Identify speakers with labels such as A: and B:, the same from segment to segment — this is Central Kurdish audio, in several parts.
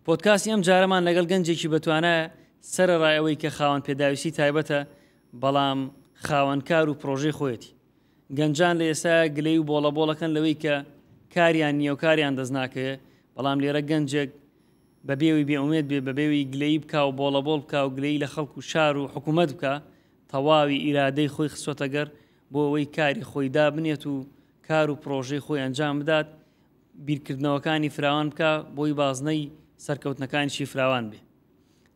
A: پۆدکاستی ئەم جارەمان لەگەڵ گەنجێکی بەتوانایە، سەرەڕای ئەوەی کە خاوەن پێداویستی تایبەتە، بەڵام خاوەن کار و پڕۆژەی خۆیەتی. گەنجان لە ئێستایا گلەیی و بۆڵەبۆڵەکەن لەوەی کە کاریان نییە و کاریان دەست ناکەوێ، بەڵام لێرە گەنجێک بەبێ ئەوەی بێئومێد بێ، بەبێ ئەوەی گلەیی بکا و بۆڵەبۆڵ بکا و گلەیی لە خەڵک و شار و حکوومەت بکا، تەواوی ئیرادەی خۆی خستۆتە گەڕ بۆ ئەوەی کاری خۆی دابنێت و کار و پڕۆژەی خۆی ئەنجام بدات، بیرکردنەوەکانی فراوان بکا بۆی بازنەی سەرکەوتنەکانیشی فراوان بێ.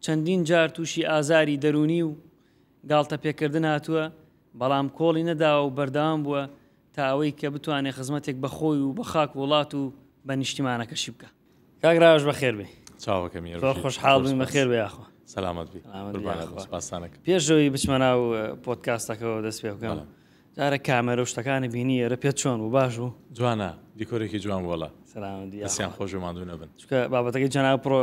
A: چەندین جار تووشی ئازاری دەروونی و گاڵتە پێکردن هاتووە، بەڵام کۆڵی نەداوە و بەردەوام بووە تا ئەوەی کە بتوانێ خزمەتێک بە خۆی و بە خاک و وڵات و بە نیشتیمانەکەشی بکا. کاک ڕاوێژ بەخێر بێی.
B: چاوەکەم
A: یەرۆ زۆر خۆشحاڵ بووین بەخێر بێ یاخوا.
B: سەلامەت بی. قوربانت بم سپاستانەکەم.
A: پێش ئەوەی بچمە ناو پۆدکاستەکەوە دەست پێ بکەم جارە کامێرە و شتەکانی بینی ئێرە پێت چۆن بوو باش بوو؟
B: جوانە دیکۆرێکی جوان بوو وەڵا.
A: سەلامەت بی
B: دەستیان خۆش و ماندوو نەبن.
A: چونکە بابەتەکەی جەناب پڕۆ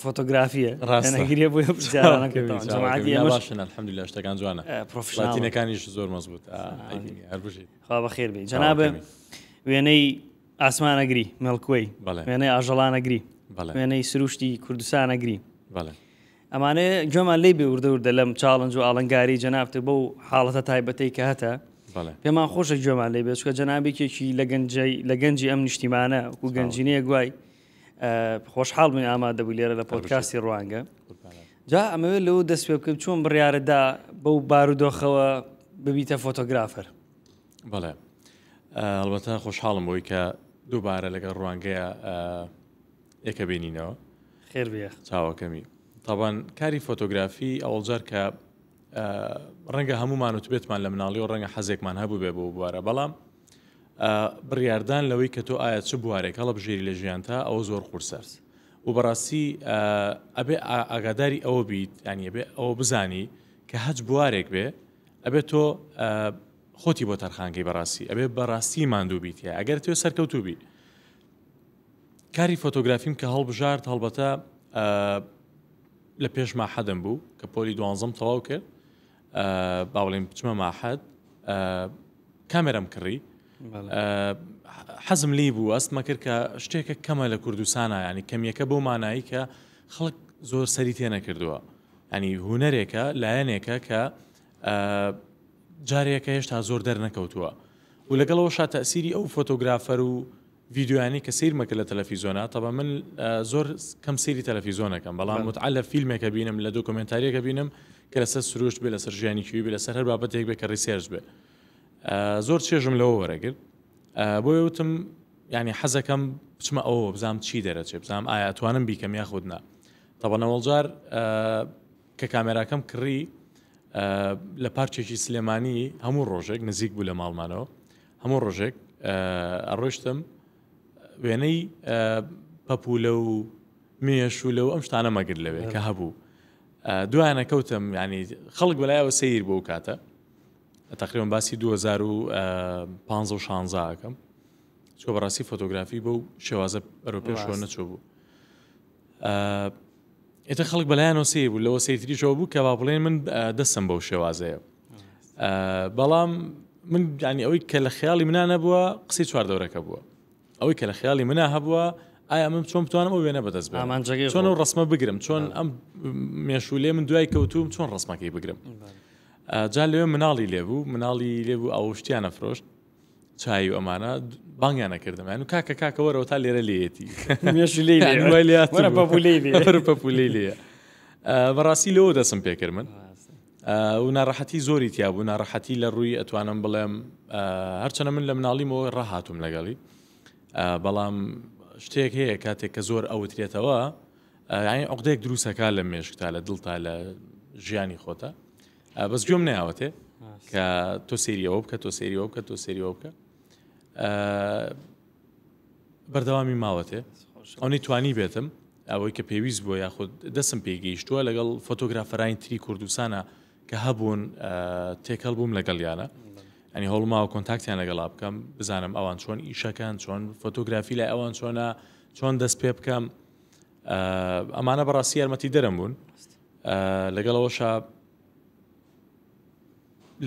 A: فۆتۆگرافیە
B: ڕاستە.
A: نەگریە بۆیە پرسیارانە
B: کردم. جەماعەتی ئێمەش باشن الحمدلله شتەکان جوانە.
A: پرۆفیشناڵن.
B: لاتینەکانیش زۆر مەزبوط. هەر بژیت.
A: خوا بەخێر بێی. جەناب وێنەی ئاسمان ئەگری، مێڵکوەی، وێنەی ئاژەڵان ئەگری، وێنەی سروشتی کوردستان ئەگری. ئەمانەیە گوێمان لێی بێ وردە وردە لەم challenge و ئاڵنگاری جەنابتە بەو حاڵەتە تایبەتەی کە هەتە پێمان خۆشە گوێمان لێ بێت چکە جەنابێکێکی لە گەنجی لە گەنجی ئەم نیشتیمانە و گەنجینەیە گوای خۆشحاڵ بووین ئامادە بوو لێرە لە پۆدکاستی ڕوانگە جا ئەمەوێت لەوە دەست پێ بکەم چۆن بڕیارەدا بەو بارودۆخەوە ببیتە photographer.
B: بەڵێ هەڵبەتە خۆشحاڵم بۆی کە دووبارە لەگەڵ ڕوانگەیە یەکە بینینەوە.
A: خێر بێ.
B: چاوەکەمی. تابان کاری فۆتۆگرافی ئەوڵجار کە ڕەنگە هەمومان وتبێتمان لە مناڵی و ڕەنگە حەزێکمان هەبوو بێ بۆ بوارە بەڵام بڕیاردان لەوەی کە تۆ ئایا چ بوارێک هەڵبژێری لە ژیانتا ئەوە زۆر قورسە و بەڕاستی ئەبێ ئاگاداری ئەوە بیت ینی ئەبێ ئەوە بزانی کە هەچ بوارێک بێ ئەبێ تۆ خۆتی بۆ تەرخانکەی بەڕاستی ئەبێ بەڕاستی ماندوو بیت ئەگەر تۆ سەرکەوتوو بی کاری فۆتۆگرافیم کە هەڵبژارد هەڵبەتە لە پێش ماحەدم بوو کە پۆلی دوانزەم تەواو کرد با بڵێم بچمە ماحەد کامێرەم کڕی حەزم لی بوو ئەستمە کرد کە شتێکە کەمە لە کوردستانە ینی کەمیەکە بۆ مانایی کە خەڵک زۆر سەری تێ نەکردووە ینی هوەرێکە لایەنێکە کە جارێکە هێشتا زۆر دەرنەکەوتووە و لەگەڵەوە شا تەسیری ئەو فۆتۆگرافەر و ڤیدیۆیانەی کە سەیرمە کرد لە تەلەفیزۆنا تەبا من زۆر کەم سەیری تەلەفیزۆنەکەم بەڵام متعە لە فیلمێکە بینم لە دۆکۆمێنتاریەکە بینم کە لەسەر سروشت بێ لەسەر ژیانی کێوی بێ لەسەر هەر بابەتێک بێ کە research بێ زۆر چێژم لەوە وەرەگرت بۆیە وتم ینی حەزەکەم بچمە ئەوە بزانام چی دەرەچێ بزانام ئایا توانم بیکەم یاخود نا تەبەنەوەڵجار کە کامێراکەم کڕی لە پارچێکی سلێمانی هەموو ڕۆژێک نزیک بوو لە ماڵمانەوە هەموو ڕۆژێک ئەڕۆشتم وێنەی پەپولە و مێش و لەو ئەم شتانە مەگر لەوێ کە هەبوو دوایانە کەوتم ینی خەڵک بەلایەوە سیر بۆ کاتە تقریبا باسی 2015 16ئەکەم چۆ بەڕاستی فۆتۆگرافی بەو شێوازە بەرەو پێشەوە نەچۆ بوو ئێتر خەڵک بەلایانەوە سیر بوو لەوە سیرتریشەوە بوو کە با بڵێن من دەستم بەو شێوازەیە بەڵام من ینی ئەوەی کە لە خەیاڵی منا نەبووە قسەی چواردەورەکە بووە ئەوەی کە لە خەیاڵی منا هەبووە ئایا من چۆن بتوانم ئەو وێنە بەدەست بێنم چۆن ئەو ڕسمە بگرم چۆن ئەم مێشولێ من دوای کەوتوم چۆن ڕسمەکەی بگرم جا لەوێ مناڵی لێبوو مناڵی لێبوو ئەو شتیانە فرۆشت چای و ئەمانە بانگیان نەکردم یان کاکە کاکە وەرەوە تا لێرە لێیەتی پەپولەی لێ بەڕاستی لەوە دەسم پێکرد من و ناڕەحەتی زۆری تیا بوو ناڕەحەتی لە ڕووی ئەتوانم بڵێم هەرچەنە من لە مناڵیمەوە ڕاهاتوم لەگەڵی بەڵام شتێک هەیە کاتێک کە زۆر ئەوترێتەوە یعنی عقدەیەک دروستەکە لە مێشکتا لە دڵتا لە ژیانی خۆتە بەس گوێم ناوەتێ کە تۆ سێریەوە بکە تۆ سێریەوە بکە تۆ سێریەوە بکە بەردەوامی ماوەتێ ئەوەی توانی بێتم ئەوەی کە پێویست بووە یاخود دەسم پێگەیشتووە لەگەڵ فۆتۆگرافەرانی تری کوردستانە کە هەبوون تێکەڵ بووم لەگەڵیانە ئەنی هەوڵماوە contact یان لەگەڵا بکەم بزانم ئەوان چۆن ئیشەکان چۆن فۆتۆگرافی لای ئەوان چۆنە چۆن دەست پێ بکەم ئەمانە بەڕاستی یارمەتی دەرم بوون لەگەڵەوەشا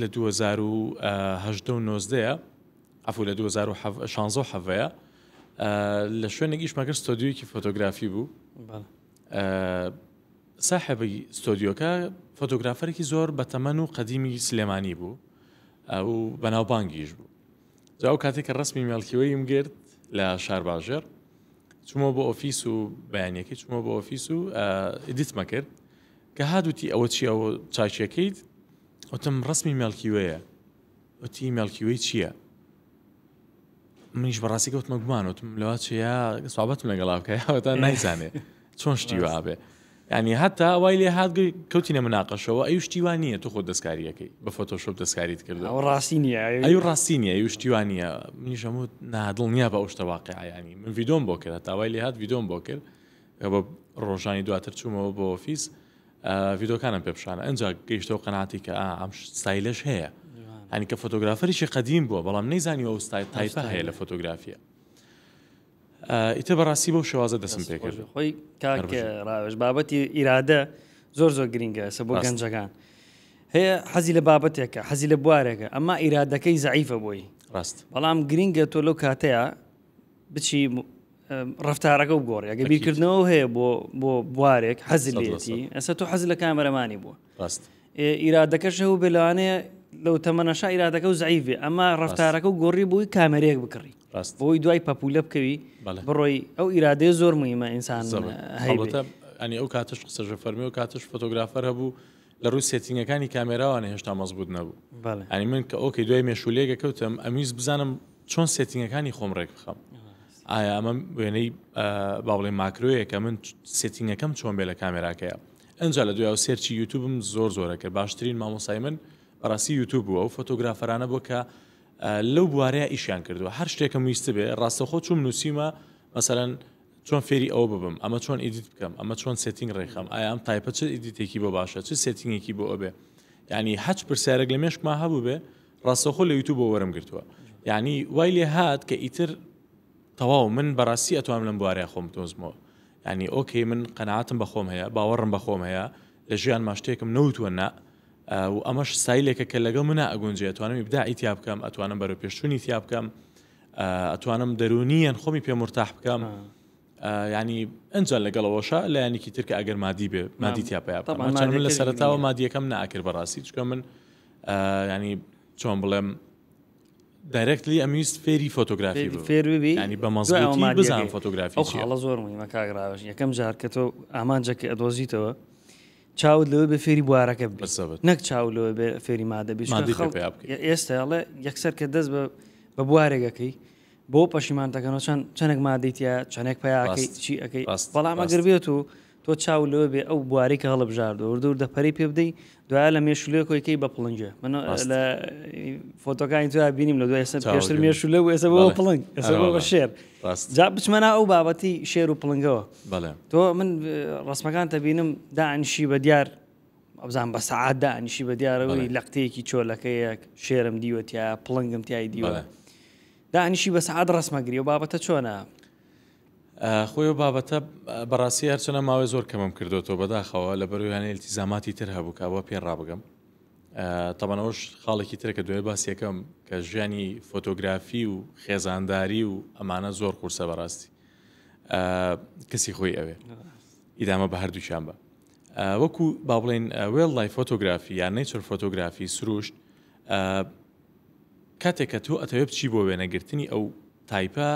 B: لە 2018 و 19 عفو لە 2016 حەڤەیە لە شوێنێک ئیشمە کرد ستۆدیویەکی فۆتۆگرافی بوو. ساحێبی ستۆدیۆکە فۆتۆگرافەرێکی زۆر بەتەمەن و قەدیمی سلێمانی بوو و بەناوبانگیش بوو. جا ئەو کاتێک کە ڕسمی مێڵکیوەیم گرت لە شارباژێڕ چوومەوە بۆ ئۆفیس و بەیانیەکەی چوومەوە بۆ ئۆفیس و ئیدیتمە کرد کە هات وتی ئەوە چی ئەوە چاکیەکەیت وتم ڕسمی مێڵکیوەیە وتی مێڵکیوەی چییە؟ منیش بەڕاستی کەوتمە گومان وتم لەوە چێ یا سوابەتم لەگەڵا بکە یا تا نایزانێ چۆن شتی وا بێ یعنی هەتا وای لێ هات کەوتینە مناقەشەوە ئەو شتی وا نییە تو خۆت دەستکاریەکەی بە فۆتۆشۆپ دەستکاریت کردو
A: ئەو ڕاستی نییە
B: ئەو ڕاستی نییە ئەو شتی وا نییە منیش هەموو نادڵنیا بە ئەو شتە واقعە ینی من ڤیدۆم بۆ کرد هەتا وای لێ هات ڤیدۆم بۆ کرد بە ڕۆژانی دواتر چوومەوە بۆ ئۆفیس ڤیدۆکانم پێ پیشانە ئەنجا گەیشتەوە قەناعەتی کە ئا ئەم ستایلەش هەیە هەنی کە فۆتۆگرافەرێکی قەدیم بووە بەڵام نەیزانی ئەو ستایل type ە هەیە لە فۆتۆگرافیە ئیتر بەڕاستی بەو شێوازە دەستم پێکرد
A: خۆی کاک ڕاوێژ بابەتی ئیرادە زۆر زۆر گرنگە سە بۆ گەنجەکان هەیە حەزی لە بابەتێکە حەزی لە بوارێکە ئەمە ئیرادەکەی زەعیفە بۆی
B: ڕاست
A: بەڵام گرنگە تۆ لەو کاتەیە بچی ڕفتارەکە و گۆڕی ئەگە بیرکردنەوە هەیە بۆ بۆ بوارێک حەز لێتی ئەسە تۆ حەز لە کامەرەمانی بووە
B: ڕاست
A: ئیرادەکەش هەبوو بێ لەوانەیە لەو تەمەنەشا ئیرادەکە و زەعیف بێ ئەما ڕفتارەکە و گۆڕی بووی کامەرەیەک بکڕی
B: ڕاست
A: بۆی دوای پەپولە بکەوی بڕۆی ئەو ئیرادەیە زۆر مهمە ئینسان
B: هەڵبەتە ئەنی ئەو کاتش قسەژە فەرمی و کاتش فۆتۆگرافەر هەبوو لە ڕووی setting ەکانی کامێراوانە هێشتا مەزبوط نەبوو ئەنی من کە okay دوای مێشولێگە کەوتم ئەمیز بزانم چۆن setting ەکانی خۆم ڕێک بخەم ئایا ئەمە وێنەی با بڵێ macro یە کە من setting ەکەم چۆن بێ لە کامێراکەیە ئەجا لە دوای search ی یوتوبم زۆر زۆرە کرد باشترین مامۆسای من بەڕاستی یوتوب بووە و فۆتۆگرافەرانە بۆ کە لەو بوارەیە ئیشیان کردووە هەر شتێکم ویست بێ ڕاستەخۆ چوم نووسیمە مەسەرەن چۆن فێری ئەوە ببم ئەمە چۆن edit بکەم ئەمە چۆن setting ڕێکخەم ئایا ئەم type ە چ edit ێکی بۆ باشە چ setting ێکی بۆ ئەبێ یعنی هەچ پرسیارێک لە مێشکما هەبوو بێ ڕاستەوخۆ لە یوتوبەوە وەرم گرتووە یعنی وای لێ هات کە ئیتر تەواو من بەڕاستی ئەتوانم لەم بوارەیە خۆم بدۆزمەوە یعنی okay من قەناعەتم بە خۆم هەیە باوەڕم بە خۆم هەیە لە ژیانما شتێکم نەوتووە نا و ئەمەش ستایلێکە کە لەگەڵ منا ئەگونجێ ئەتوانم ئیبداعی تیا بکەم ئەتوانم بەرەو پێشچوونی تیا بکەم ئەتوانم دەروونیەن خۆمی پێ مرتاح بکەم ینی ئەجا لەگەڵەوەشە لایەنێکی تر کە ئەگەر مادی بێ مادی تیا پیا بکەم من لە سەرەتاوە مادیەکەم ناکرد بەڕاستی چکە من ینی چۆن بڵێم directly ئەمویست فێری فۆتۆگرافی
A: فێر ببی
B: ینی بە مەزبوتی بزان فۆتۆگرافی
A: ئەو خاڵە زۆر مهمە کاک ڕاوێژ یەکەم جار کە تۆ ئامانجەکە ئەدۆزیتەوە چاوت لەوە بێ فێری بوارەکە ببی نەک چاو لەوە بێ فێری مادە بی ئێستا ئەڵێ یەکسەر کە دەست بە بە بوارێکەکەی بۆ پەشیمان دەکەنەوە چەند چەندێک مادەی تیا چەندێک پیاکەی چی ئەەکەی بەڵام ئەگەر بێت و تۆ چاو لەوە بێ ئەو بواری کە هەڵبژاردووە وردە وردە پەرەی پێ بدەی دوایە لە مێشولێ کۆیکەی بە پڵنگێ من لە فۆتۆکانی تو بینیم لە دوای ئێستا پێشتر مێشولە و ئێستا بۆ پڵنگ ئێستا بۆ بە شێر جا بچمە ناو ئەو بابەتی شێر و پڵنگەوە تۆ من ڕسمەکان تەبینم دانیشی بە دیار ئەبزان بە سەعات دانیشی بە دیارەوەی لەقتەیەکی چۆلەکەیەک شێرم دیوە تیا پڵنگم تای دیوە دانیشی بە سەعات ڕسمەگری و بابەتە چۆنە؟
B: خۆی ئەو بابەتە بەڕاستی هەرچەنە ماوەی زۆر کەمم کردوەوە بەداخەوە لە بەرویانە ئیلتیزاماتی تر هەبوو کە بۆ پێ ڕابگەم تەبەنەوەش خاڵێکی ترە کە دوای باسیەکەم کە ژیانی فۆتۆگرافی و خێزانداری و ئەمانە زۆر قورسە بەڕاستی کەسی خۆی ئەوێ ئیدامە بە هەردووکیان بە وەکو با بڵێن wildlife فۆتۆگرافی یان nature فۆتۆگرافی سروشت کاتێک کە تۆ ئەتەوێ بچی بۆ وێنەگرتنی ئەو type ە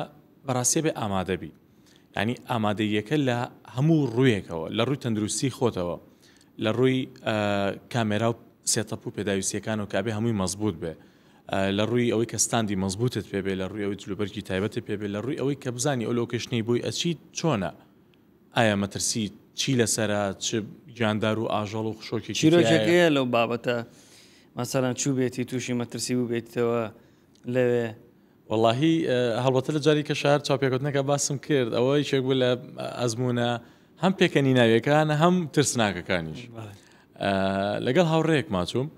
B: بەڕاستی بێ ئامادەبی ینی ئامادەیەکە لە هەموو ڕوویەکەوە لە ڕووی تەندروستی خۆتەوە لە ڕووی کامێرا و setup و پێداویستیەکان و کابێ هەمووی مەزبوط بێ لە ڕووی ئەوەی کە ستاندی مەزبوتت پێ بێ لە ڕووی ئەوەی جلوبەرگی تایبەتت پێ بێ لە ڕووی ئەوەی کە بزانی ئەو location ەی بۆی ئەچیت چۆنە ئایا مەترسی چی لەسەرە چ گیاندار و ئاژەڵ و خشۆکێکی
A: چیرۆکێک هەیە لەو بابەتە مەسەلەن چووبێتی تووشی مەترسی بووبێتەوە لەوێ؟
B: وەڵاهی هەڵبەتە لە جاری کە شار چاوپێکەوتنەکە باسم کرد ئەوە یەکێک بوو لە ئەزموونە هەم پێکەنیناویەکان هەم ترسناکەکانیش لەگەڵ هاوڕێیەکما چووم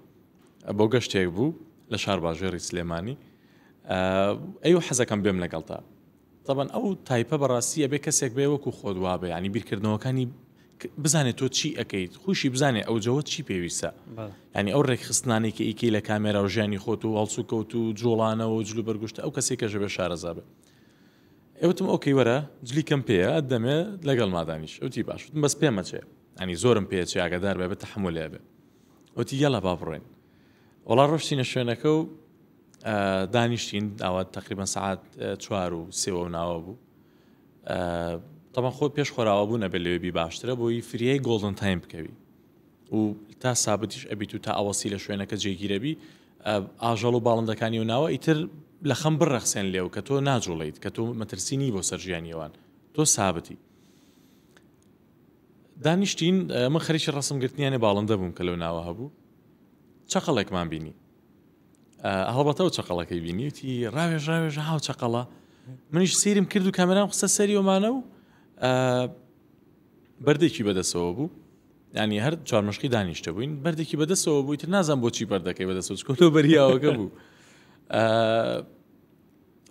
B: بۆ گەشتێک بوو لە شارباژێڕی سلێمانی ئەی حەزەکەم بێم لەگەڵتا تەبەن ئەو type ە بەڕاستی ئەبێ کەسێک بێ وەکو خۆت وابێ ینی بیرکردنەوەکانی بزانێت تۆ چی ئەەکەیت خوشی بزانێ ئەو جەوە چی پێویستە ینی ئەو ڕێکخستنانەی کە ئیکەی لە کامێرا و ژیانی خۆت و هەڵسوکەوت و جوڵانەوە و جلو بەرگشت ئەو کەسێک کە ژەبێ شارەزا بێ. ئێوتم okay وەرە جلی کەم پێیە دەمێ لەگەڵ مادانیش وتی باش وتم بەس پێمەچێ ئەنی زۆرم پێچێ ئاگادار بێ بە تەحملێ بێ وتی یەڵا با بڕۆین وەڵا ڕۆشتینە شوێنەکە و دانیشتین ئاوا تقریبا سعات چوار و سێوە و ناوە بوو تەبعەن خۆ پێش خۆراوە بوو نەبێت لەوێ بی باشترە بۆی فریای golden time بکەوی و تا سابتیش ئەبیت و تا ئەوەسی لە شوێنەکە جێگیرەبی ئاژەڵ و باڵندەکانی و ناوە ئیتر لە خەم بڕەخسێن لێو کە تۆ ناجوڵیت کە تۆ مەترسی نی بۆ سەر ژیانیەوان تۆ سابتی دانیشتین من خەریکی ڕسم گرتنیانێ باڵندە بووم کە لەو ناوە هەبوو چەقەڵێکمان بینی هەڵبەتە و چەقەڵەکەی بینی وتی ڕاوێژ ڕاوێژ هاو چەقەڵە منیش سیرم کرد و کامێرام خستە سەری ئەومانە و بەردێکی بەدەسەوە بوو ینی هەر چوارمەشقی دانیشتە بووین بەردێکی بەدەسەوە بووی تر نازان بۆچی بەردەکەی بەدەسەوە چکۆ بەریاوەکە بوو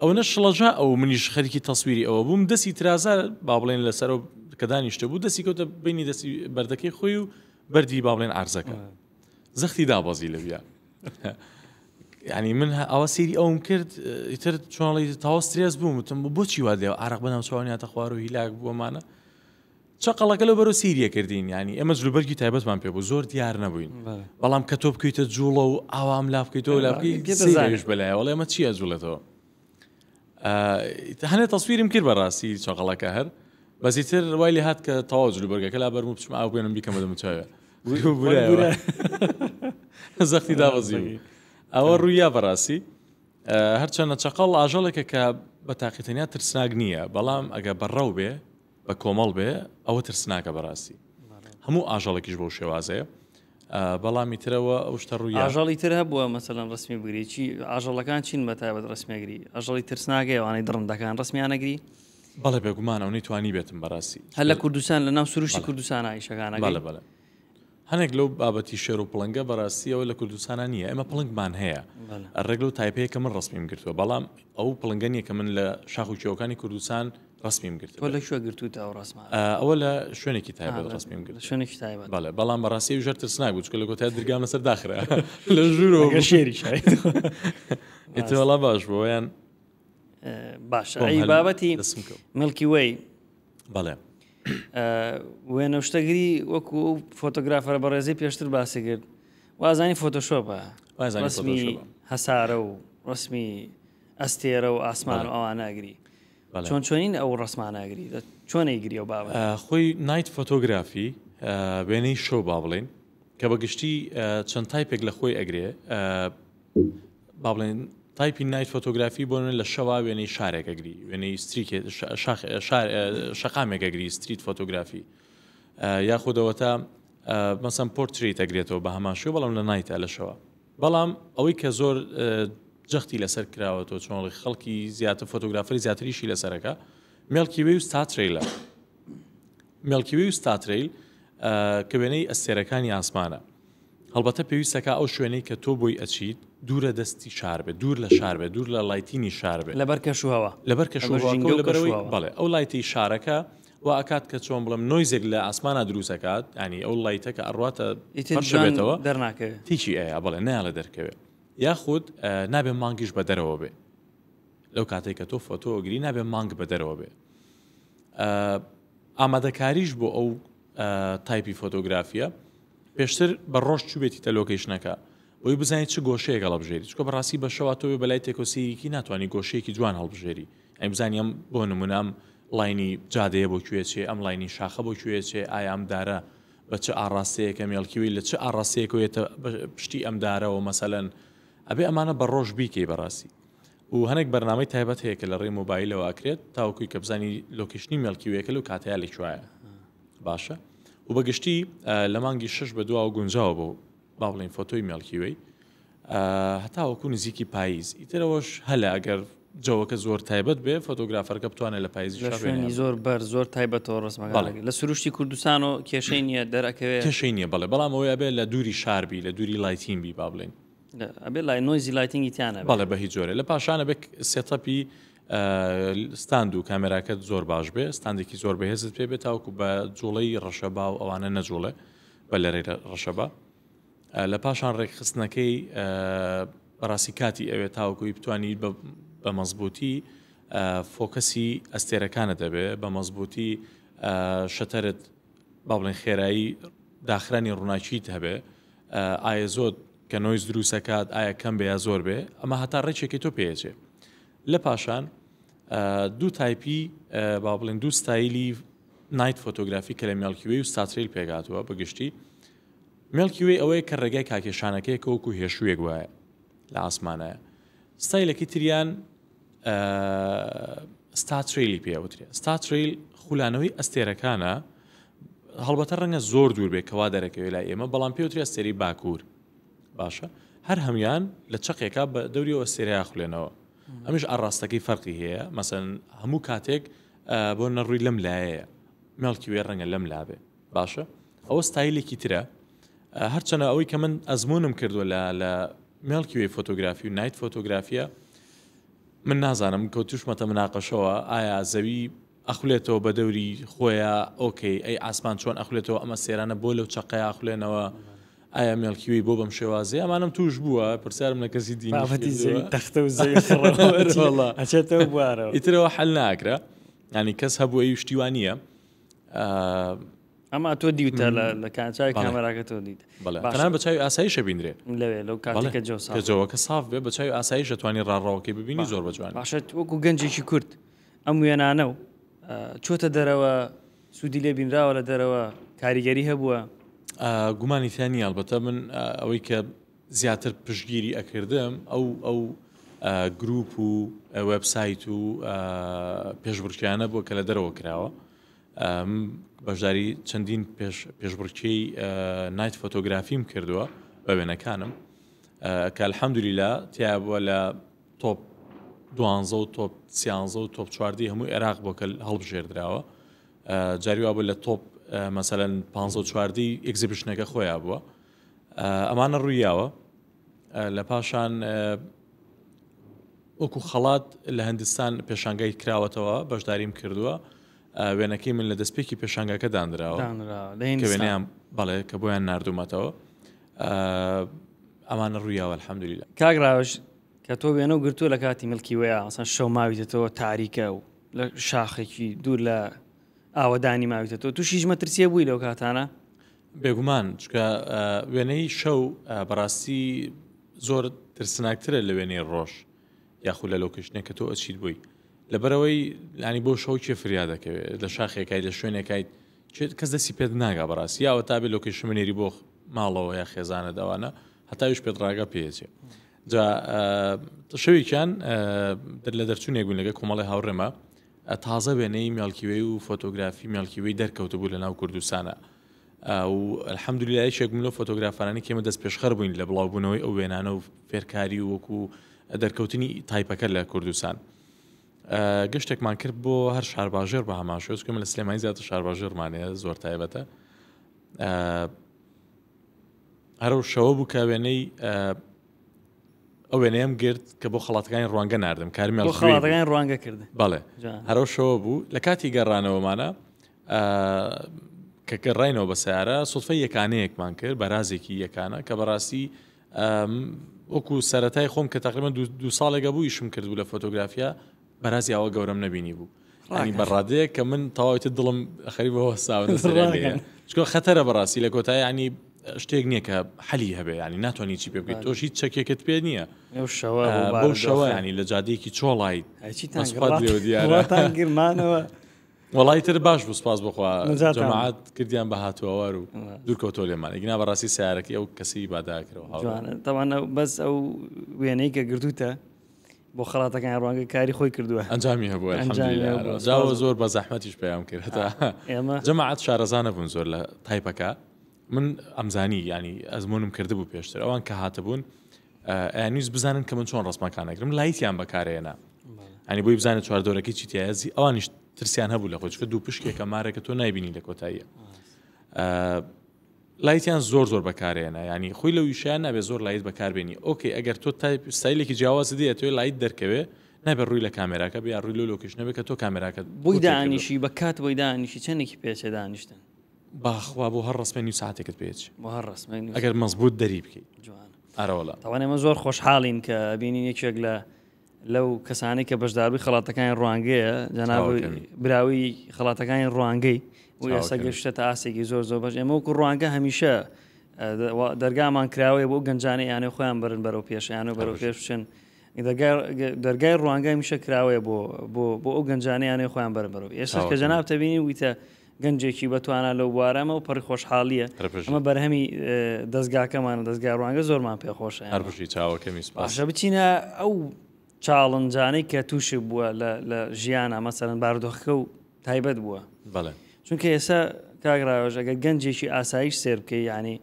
B: ئەوەنە شڵەژا ئەو منیش خەریکی تەسویری ئەوە بووم دەستی ترازا با بڵێن لەسەر کە دانیشتە بوو دەستی کەوتە بینی دەستی بەردەکەی خۆی و بەردی با بڵێن عرزەکە زەختی دابەزی لەویا ینی من ئەوە سەیری ئەوم کرد ئیتر چۆنڵی تاوە سترێس بووم وتم بۆچی وا لێ ئارەق بەناو چاوانیاتە خوار و هیلاک بوومانە چەقەڵەکە لەو بەرەو سیریە کردین ینی ئێمە جلوبەرگی تایبەتمان پێ بوو زۆر دیار نەبووین بەڵام کە تۆ بکەیتە جوڵە و ئاوام لا بکەیتەوە لا بکەیت بەلایەوە وەڵێ ئەمە چییە جوڵێتەوە هەنێ تەسویرم کرد بەڕاستی چەقەڵەکە هەر بەزیتر وای لێ هات کە تەواو جلوبەرگەکە لا بەرم و بچم ئاو بێنم بیکەمە دەموچاوێ زەختی دابەزی ئەوە ڕوویا بەڕاستی هەرچەنە چەقەڵ ئاژەڵێکە کە بە تاقی تەنیا ترسناک نییە بەڵام ئەگە بەڕەو بێ بە کۆمەڵ بێ ئەوە ترسناکە بەڕاستی هەموو ئاژەڵێکیش بەو شێوازەیە بەڵامی ترەوە ئەو شتە ڕووی
A: ئاژەڵی تر هەبووە مەسەلەن ڕسمی بگری چی ئاژەڵەکان چین بە تایبەت ڕسمیگری ئاژەڵی ترسناکە ئەوانەی دڕندەکان ڕسمیانەگری
B: بەڵێ بێگومان ئەو نەیتوانی بێتم بەڕاستی
A: هەر لە کوردستان لە ناو سروشتی کوردستان ئیشەکانە
B: بەڵێ بەڵێ هەنێک لەو بابەتی شێر و پڵنگە بەڕاستیەوە لە کوردستانە نییە ئێمە پڵنگمان هەیە ڕێک لەو type ەیە کە من ڕسمیم گرتووە بەڵام ئەو پڵنگە نییە کە من لە شاخ و کێوەکانی کوردستان ڕسمیم گرت
A: تۆ لە کوێ گرتووتە ئەو ڕسمە
B: ئەوە لە شوێنێکی تایبەت ڕسمیم گرت
A: شوێنێکی تایبەت
B: بەڵێ بەڵام بەڕاستی ژەر ترسناک بوو چونکە لە کۆتایی درگام لەسەر داخرا لە ژوورەوە
A: شێری
B: ئیتر وەڵا باش بوو یان
A: باشە ئەی بابەتی Milky Way
B: بەڵێ
A: وێنە شتەگری وەکو ئەو photographer ە بەڕێزی پێشتر باسی کرد وازانی فۆتۆشۆپە ڕسمی هەسارە و ڕسمی ئەستێرە و ئاسمان و ئەوانەگری چۆن چۆنین ئەو ڕسمانەگری چۆنەی گری و بابە
B: خۆی night photography وێنەی شەو با بڵێن کە بە گشتی چەند type ێک لە خۆی ئەگرێ با بڵێن type ی night photography بۆ لە شەوا وێنەی شارێک ئەگری وێنەی street شەقامێک ئەگری street photography یاخودەوە تا مەسەن پۆرتریت ئەگرێتەوە بە هەمان شێوە بەڵام لە night ە لە شەوە بەڵام ئەوەی کە زۆر جەختی لەسەر کراوەتەوە چۆنڵی خەڵکی زیاتر photographer ی زیاتریشی لەسەرەکە Milky Way و star trail ە Milky Way و star trail کە وێنەی ئەستێرەکانی ئاسمانە هەڵبەتە پێویستەکا ئەو شوێنەی کە تۆ بۆی ئەچیت دوورە دەستی شار بێت، دوور لە شار بێت، دوور لە lighting ی شار بێت.
A: لەبەر کەشوهەوا.
B: لەبەر کەشوهەواکە و لەبەرئەوەی بەڵێ ئەو light ەی شارەکە وا ئەکات کە چۆن بڵێم noise ێک لە ئاسمانا دروست ئەکات، یانی ئەو light ە کە ئەڕواتە
A: ئیتر جوان
B: پەرشەبێتەوە
A: دەرناکەوێ.
B: تێکی ئەیا بەڵێ نایەڵێ دەرکەوێ. یاخود نابێ مانگیش بە دەرەوە بێ. لەو کاتەی کە تۆ فۆتۆ ئەگری نابێ مانگ بە دەرەوە بێ. ئامادەکاریش بۆ ئەو type ی فۆتۆگرافیە پێشتر بە ڕۆژ چوبێتیتە location ەکە بۆی بزانیت چ گۆشەیەک هەڵبژێری چکە بەڕاستی بە شەوا تۆ بە light ێک و سیریکی ناتوانانی گۆشەیەکی جوان هەڵبژێری ئەی بزانی ئەم بۆ نمونام line ی جادەیە بۆ کوێ چێ ئەم line ی شاخە بۆ کوێ چێ ئایا ئەم دارە بە چ ئاڕاستەیەکە Milky Way لە چ ئاڕاستەیەکەوێتە پشتی ئەم دارەوە مەسەلەن ئەبێ ئەمانە بە ڕۆژ بیکەی بەڕاستی و هەنێک بەرنامەی تایبەت هەیە کە لە ڕێی مۆبایلەوە ئەکرێت تاوەکوی کە بزانی location ی Milky Way ەکە لەو کاتەیە لە کوایە باشە و بەگشتی لە مانگی شش بە دواوە گونجاوە بۆ با بڵین فۆتۆی Milky Way هەتاوەکو نزیکی پاییز ئیترەوەش هەلە ئەگەر جەوەکە زۆر تایبەت بێ photographer ەکە بتوانێت لە پاییزی
A: شوێنی زۆر بەر زۆر تایبەتەوە ڕسمەکە لە سروشتی کوردستان و کێشەی نییە دەرەکەوێت
B: کێشەی نییە بەڵێ بەڵام ئەوەیە بێ لە دووری شاربی لە دووری lighting بی با بڵێن
A: ئەبێ لای noisy lighting ی تیانە
B: بەڵێ بە هیچ جۆرێ لە پاشانە بێ setup ی stand و کامێراکەت زۆر باش بێ stand ێکی زۆر بەهێزت پێ بێت تاوەکو بە جوڵەی ڕەشەبا و ئەوانە نەجوڵێ بە لەرەی ڕەشەبا لە پاشان ڕێکخستنەکەی بەڕاستی کاتی ئەوێ تاوەکوی بتانی بە مەزبوطی. focus ی ئەستێرەکانت دەبێ بە مەزبووتی shutter ت با بڵێن خێرایی داخرانی ڕووناکیت هەبێ ISO ت کە noise دروستەکات ئایا کەم بێ یا زۆر بێ ئەمە هەتا ڕێکێکی تۆ پێچێ لە پاشان دوو type ی با بڵێن دوو ستایلی night photography کە لە Milky Way و star trail پێکهاتووە بەگشتی Milky Way ئەوەیە کە ڕێگای کاکێشانەکەی کە وەکو هێشوویەک وایە لە ئاسمانایە ستایلەکەی تریان star trail ی پێوترێ star trail خولانەوەی ئەستێرەکانە هەڵبەتە ڕەنگە زۆر دوور بێ کەوا دەرەکەوێت لای ئێمە بەڵام پێوتری ئەستێری باکوور باشە هەر هەموان لە چەقێکا بە دەوری ئەو ئەستێرەیە خولێنەوە ئەمیش ئاڕاستەکەی فەرقی هەیە مەسەن هەموو کاتێک بۆ نەڕووی لەم لایەیە Milky Way ڕەنگە لەم لابێ باشە ئەوە ستایلێکی ترە هەرچەنە ئەوەی کە من ئەزمونم کردووە لە لە Milky Way photography و night photography ە من نازانم کەوتوشمەتە مناقەشەوە ئایا زەوی ئەخولێتەوە بە دەوری خۆیە okay ئەی ئاسمان چۆن ئەخولێتەوە ئەمە سێرانە بۆ لەو چەقەیە ئەخولێنەوە ئایا Milky Way بۆ بەم شێوازەیە ئەمانم توش بووە پرسیارم لە کەسی دینی
A: بابەتی زەوی
B: کردووە.
A: تەختە و زەوی خڕەوە
B: وەڵا.
A: ئەچێتەوە بوارەوە
B: ئیترەوە حل ناکرا ینی کەس هەبوو ئەی شتی وا نییە
A: ئەما تۆ دیوتە لە کانچوی کامێراکە تۆ دیت
B: بەڵێ تەنها بە چاوی ئاساییشە بینرێ
A: لەوێ لەو کاتێک کە جەو
B: ساف کە جەوەکە ساف بێ بە چاوی ئاساییش دەتوانی ڕاڕەوەکەی ببینی زۆر بە جوانی
A: باشە وەکو گەنجێکی کورد ئەم وێنانە و چۆتە دەرەوە سوودی لێ بینراوە لە دەرەوە کاریگەری هەبووە؟
B: گومانی تیا نییە ئەڵبەتە من ئەوەی کە زیاتر پشتگیری ئەکردم ئەو ئەو گروپ و وێبسایت و پێشبڕکیانە بووە کە لە دەرەوە کراوە بەشداری چەندین پێشبڕکێی night photography م کردووە بە وێنەکانم کە الحەمدلیلا تیا بووە لە top دوانزە و top سیانزە و top چواردەی هەموو عێراق بۆ کە هەڵبژێردراوە جاری وا بوو لە top مەسەلەن پ و چواردەی exhibition ەکە خۆیان بووە ئەمانە ڕوویاوە لە پاشان وەکو خەڵات لە هەندستان پێشانگای کراوەتەوە بەشداریم کردووە وێنەکەی من لە دەستپێکی پێشانگاکە دانراوە کە وێنەیان بەڵێ کە بۆیان نردومەتەوە ئەمانە ڕوویاوە الحەمدللە
A: کاک ڕاوش کە تۆ وێنە و گرتووە لە کاتی Milky Way ە ئەسان شەو ماویتەوە تاریکە و لە شاخێکی دوور لە ئاوەدانی ماویتەوە تووشی هیچ مەترسیە بووی لەو کاتانە؟
B: بێگومان چکە وێنەی شەو بەڕاستی زۆر ترسناکترە لە وێنەی ڕۆژ یاخود لە location ێک کە تۆ ئەچیت بووی لەبەرەوەی لانی بۆ شەو کێ فریا دەکەوێت لە شاخێکای لە شوێنێکایت کەس دەستی پێت ناگا بەڕاستی یاوە تابێ location بنێری بۆ ماڵەوە یا خێزانە داوانە هەتاویش پێت ڕاگە پێچێ جا شەوێکیان لە دەرچوونێک بوون لەگە کۆمەڵی هاوڕێمە تازە وێنەی Milky Way و فۆتۆگرافی Milky Way دەرکەوتبوو لە ناو کوردستانە و الحەمدللە یەکێک بووم لەو فۆتۆگرافەرانەی کە ئێمە دەستپێشخەر بووین لە بڵاوبوونەوەی ئەو وێنانە و فێرکاری و وەکو دەرکەوتنی type ەکە لە کوردستان گەشتێکمان کرد بۆ هەر شارباژێر بە هەمان شێوە چونکە من لە سلێمانی زیاتر شارباژێرمان هەیە زۆر تایبەتە هەرو شەوە بوو کە وێنەی ئەو وێنەیەم گرت کە بۆ خەڵاتەکانی ڕوانگە ناردم کارمی
A: بۆ خەڵاتەکانی ڕوانگە کرد
B: بەڵێ هەرو شەوە بوو لە کاتی گەڕانەوەمانە کە گەڕاینەوە بە سیارە سوفەی یەکانەیەکمان کرد بەرازێکی یەکانە کە بەڕاستی وەکو سەتای خۆم کە تقریبا دو ساڵێکە بوو ئیشم کرد بوو لە فۆتۆگرافیا بەرازی ئەوە گەورەم نەبینی بوو ینی بەڕادەیە کە من تەواویتە دڵم خەری بەوە ساوە چکۆ خەتەرە بەڕاستی لە کۆتایی ینی شتێک نییە کە حەلی هەبێ ینی ناتوانانی چی پێ بکەیت تۆش هیچ چەکێکت پێ نییە بەو شەوە ینی لە جادەیەکی چۆڵایت
A: گرمانەوە
B: وەڵای تر باش بوو سپاس بخوا جەماعەت کردیان بە هاتووەوار و دوورکەوتەوە لێمان ئیگنا بەڕاستی سیارەکەی ئەو کەسی باداکرەوە
A: تەوانە بەس ئەو وێنەی کە گرتوتە بۆ خەڵاتەکان ڕوانگە کاری خۆی کردووە
B: ئەنجامی هەبوو جاوە زۆر بە زەحمەتیش پەیام کرد هەتا جەماعەت شارەزانە بوون زۆر لە type ەکە من ئەمزانی ینی ئەزمونم کردبوو پێشتر ئەوان کە هاتبوون ئەیانویست بزانن کە من چۆن ڕسمەکان ئەگرم light یان بەکارێنا ئەنی بۆی بزانێت چواردۆرەکەی چی تایەزی ئەوانیش ترسیان هەبوو لە خۆچکە دوو پشکێکە مارێکە تۆ نایبینی لە کۆتاییە light یان زۆر زۆر بەکارێنە ینی خۆی لەو یشیان نابێت زۆر light بەکاربێنی okay ئەگەر تۆ type ستایلێکی جیاواز دێت تۆی light دەرکەوێ نابێت ڕووی لە کامێراکە بێ ڕووی لۆ location نەبێت کە تۆ کامێراکە
A: بۆی دانیشی بە کات بۆی دانیشی چەندێکی پێچێ دانیشتن
B: باخوا بۆ هەر ڕسمە نیو ساعتێکت پێچ
A: بۆ هەر ڕسمە
B: ئەگەر مەزبوط دەری بکەیت
A: جوان ئارەوەڵا تاوان ئێمە زۆر خۆشحاڵین کە بینین یەکێک لە لەو کەسانەی کە بەشداربووی خەڵاتەکانی ڕوانگەیە جەناب براوی خەڵاتەکانی ڕوانگەی و ئێستا گەشتە ئاستێکی زۆر زۆر باش ئێمە وەکو ڕوانگە هەمیشە دەرگامان کراوەیە بۆ گەنجانە یانە خۆیان برن بەرەو پێشیان و بەرەو پێش بچن دەرگای ڕوانگای میشە کراوەیە بۆ بۆ بۆ ئەو گەنجانەیانەی خۆیان بەرن بەرەو ئێستا کە جەناب تەبینی ویتە گەنجێکی بەتوانا لەو بوارەمە و پەڕی خۆشحاڵیە ئەمە بەرهەمی دەستگاکەمان و دەستگای ڕوانگە زۆرمان پێخۆشە
B: هەربژی چاوەکەمی سپاس
A: باشە بچینە ئەو چاڵنجانەی کە تووشی بووە لە ژیانە مەسەرەن بارودۆخەکە و تایبەت بووە
B: بەڵێ
A: چونکە ئێستا کاک ڕاوێژ ئەگەر گەنجێکی ئاسایش سێر بکەی یعنی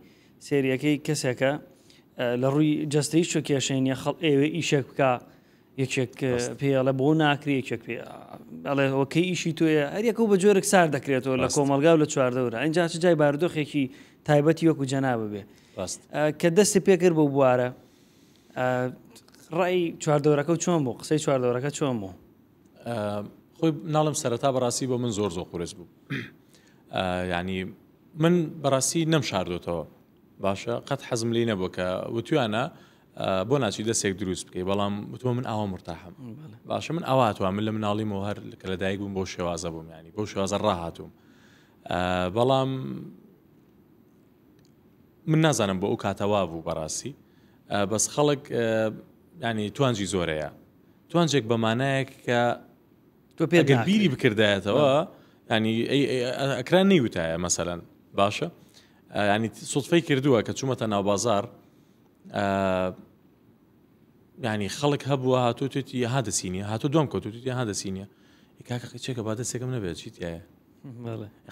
A: سێریەکەی کەسێکە لە ڕووی جەستەی چۆ کێشەی نیە خەڵ ئێوێ ئیشێک بکە یەکێک پێ ئەڵێ بۆ ناکرێ یەکێک پێ ئەڵێ ئەوکەی ئیشی تۆیە هەریەکە و بە جۆرێک سار دەکرێتەوە لە کۆمەلگا و لە چواردەورە ئینجا چ جای بارودۆخێکی تایبەتی وەکو جەناب بێ کە دەستی پێکرد بۆ بوارە ڕای چواردەورەکە و چۆن بوو قسەی چواردەورەکە چۆن بوو
B: خۆی ناڵم سەرەتا بەڕاستی بۆ من زۆر زۆر قورس بوو ینی من بەڕاستی نەم شاردۆتەوە باشە قەت حەزم لی نەبوو کە وتویانە بۆ ناچی دەستێک دروست بکەی بەڵام وتمە من ئاوا مرتاحم باشە من ئاوا توان من لە مناڵیمەوە هەر کە لە دایک بووم بۆ شێوازە بووم ینی بۆ شێوازە ڕاهاتووم بەڵام من نازانم بۆ ئەو کاتەوا بوو بەڕاستی بەس خەڵک ینی توانجی زۆرەیە توانجێک بە مانایەک کە
A: تۆ پێ
B: گەر بیری بکردایەتەوە ینی ئەکران نەیوتایە مەسەەن باشە ینی سوتفەی کردووە کە چوومەتە ناو بازار ینی خەڵک هەبووە هاتوتێتی ها دەسینی هاتو دوم کەوتوتی ها دەسینە کاکە قیچێکە با دەستێکم نەبێت چی تایە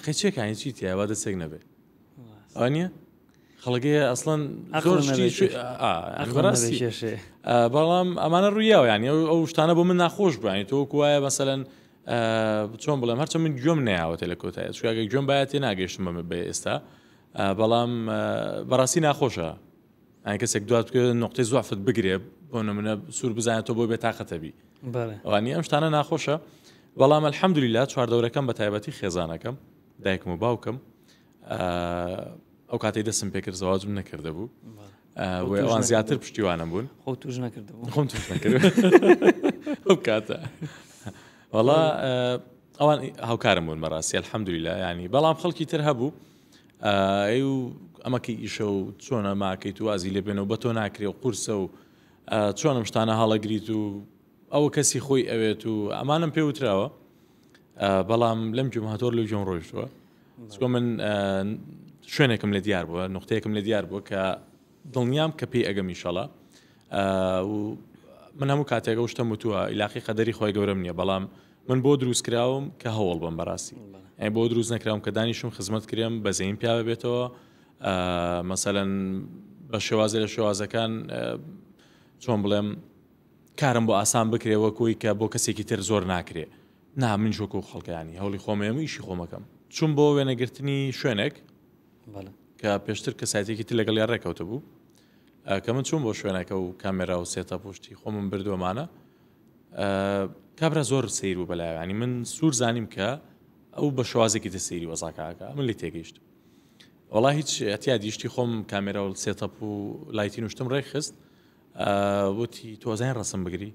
B: قیچێکانی چی تایە با دەستێک نەبێت ئەوە خەڵگەیە ئەسڵەن زۆر بەڵام ئەمانە ڕوویاوە ینی ئەو شتانە بۆ من ناخۆش بووانی تۆ وایە مەسەەن چۆن بڵێم هەرچە من گوێم نایاوەتە لە کۆتایە چگە گوێم باە تێ ناگەشتم بە بە ئێستا بەڵام بەڕاستی ناخۆشە ئەین کەسێک دوات نقطەی زۆفت بگرێ بۆ نمونە سوور بزانێت تۆ بۆ بێتاقەتە بی ئەوانی ئەم شتانە ناخۆشە بەڵام الحەمدللا چواردەورەکەم بە تایبەتی خێزانەکەم دایکم و باوکم ئەو کاتەی دەستم پێکرد زەواجم نەکردبوو ئەوان زیاتر پشتیوانم بوون
A: خۆ توش نەکرد
B: خۆم توش نەکرد ئەو کاتە وەڵا ئەوان هاوکارم بوون بەڕاستی الحەمدللا ینی بەڵام خەڵکی تر هەبوو ئەی و ئەمەکەی ئیشە و چۆنە ماکەیت و وازی لێبێنەوە بە تۆ ناکرێ و قورسە و چۆنم شتانە هەڵەگریت و ئەوە کەسی خۆی ئەوێت و ئەمانم پێ وتراوە بەڵام لەم گوێم هاتۆر لەو گوێم ڕۆیشتووە چکۆ من شوێنێکم لە دیار بووە نقطەیەکم لە دیار بووە کە دڵنیام کە پێی ئەگەم ئیشەڵا و من هەموو کاتێک ئەو شتەم وتووە ئیلاقی قەدەری خۆی گەورەم نییە بەڵام من بۆ دروست کراوم کە هەوڵ بم بەڕاستی ئەی بۆ دروست نەکراوم کە دانیشم خزمەت کرێم بەزەیم پیا بێتەوە مەسەەن بە شێوازە لە شێوازەکان چۆن بڵێم کارم بۆ ئاسان بکرێ وەکوی کە بۆ کەسێکی تر زۆر ناکرێ نا منیش وەکو خەڵکانی هەوڵی خۆمەیەم و ئیشی خۆمەکەم چوم بۆ وێنەگرتنی شوێنێک کە پێشتر کەسایەتێکی تر لەگەڵ یا ڕێکەوتە بوو کە من چوم بۆ شوێنەکە و کامێرا و سێتە پشتی خۆمم بردووەمانە کابرا زۆر سیر و بەلایانی من سوور زانیم کە ئەو بە شوازێکی تر سەیری وەزاکەکە من لی تێگەیشت وەڵا هیچ اعتیادی شتی خۆم کامێرا و setup و lighting و شتم ڕێکخست وتی تۆزای ڕسم بگری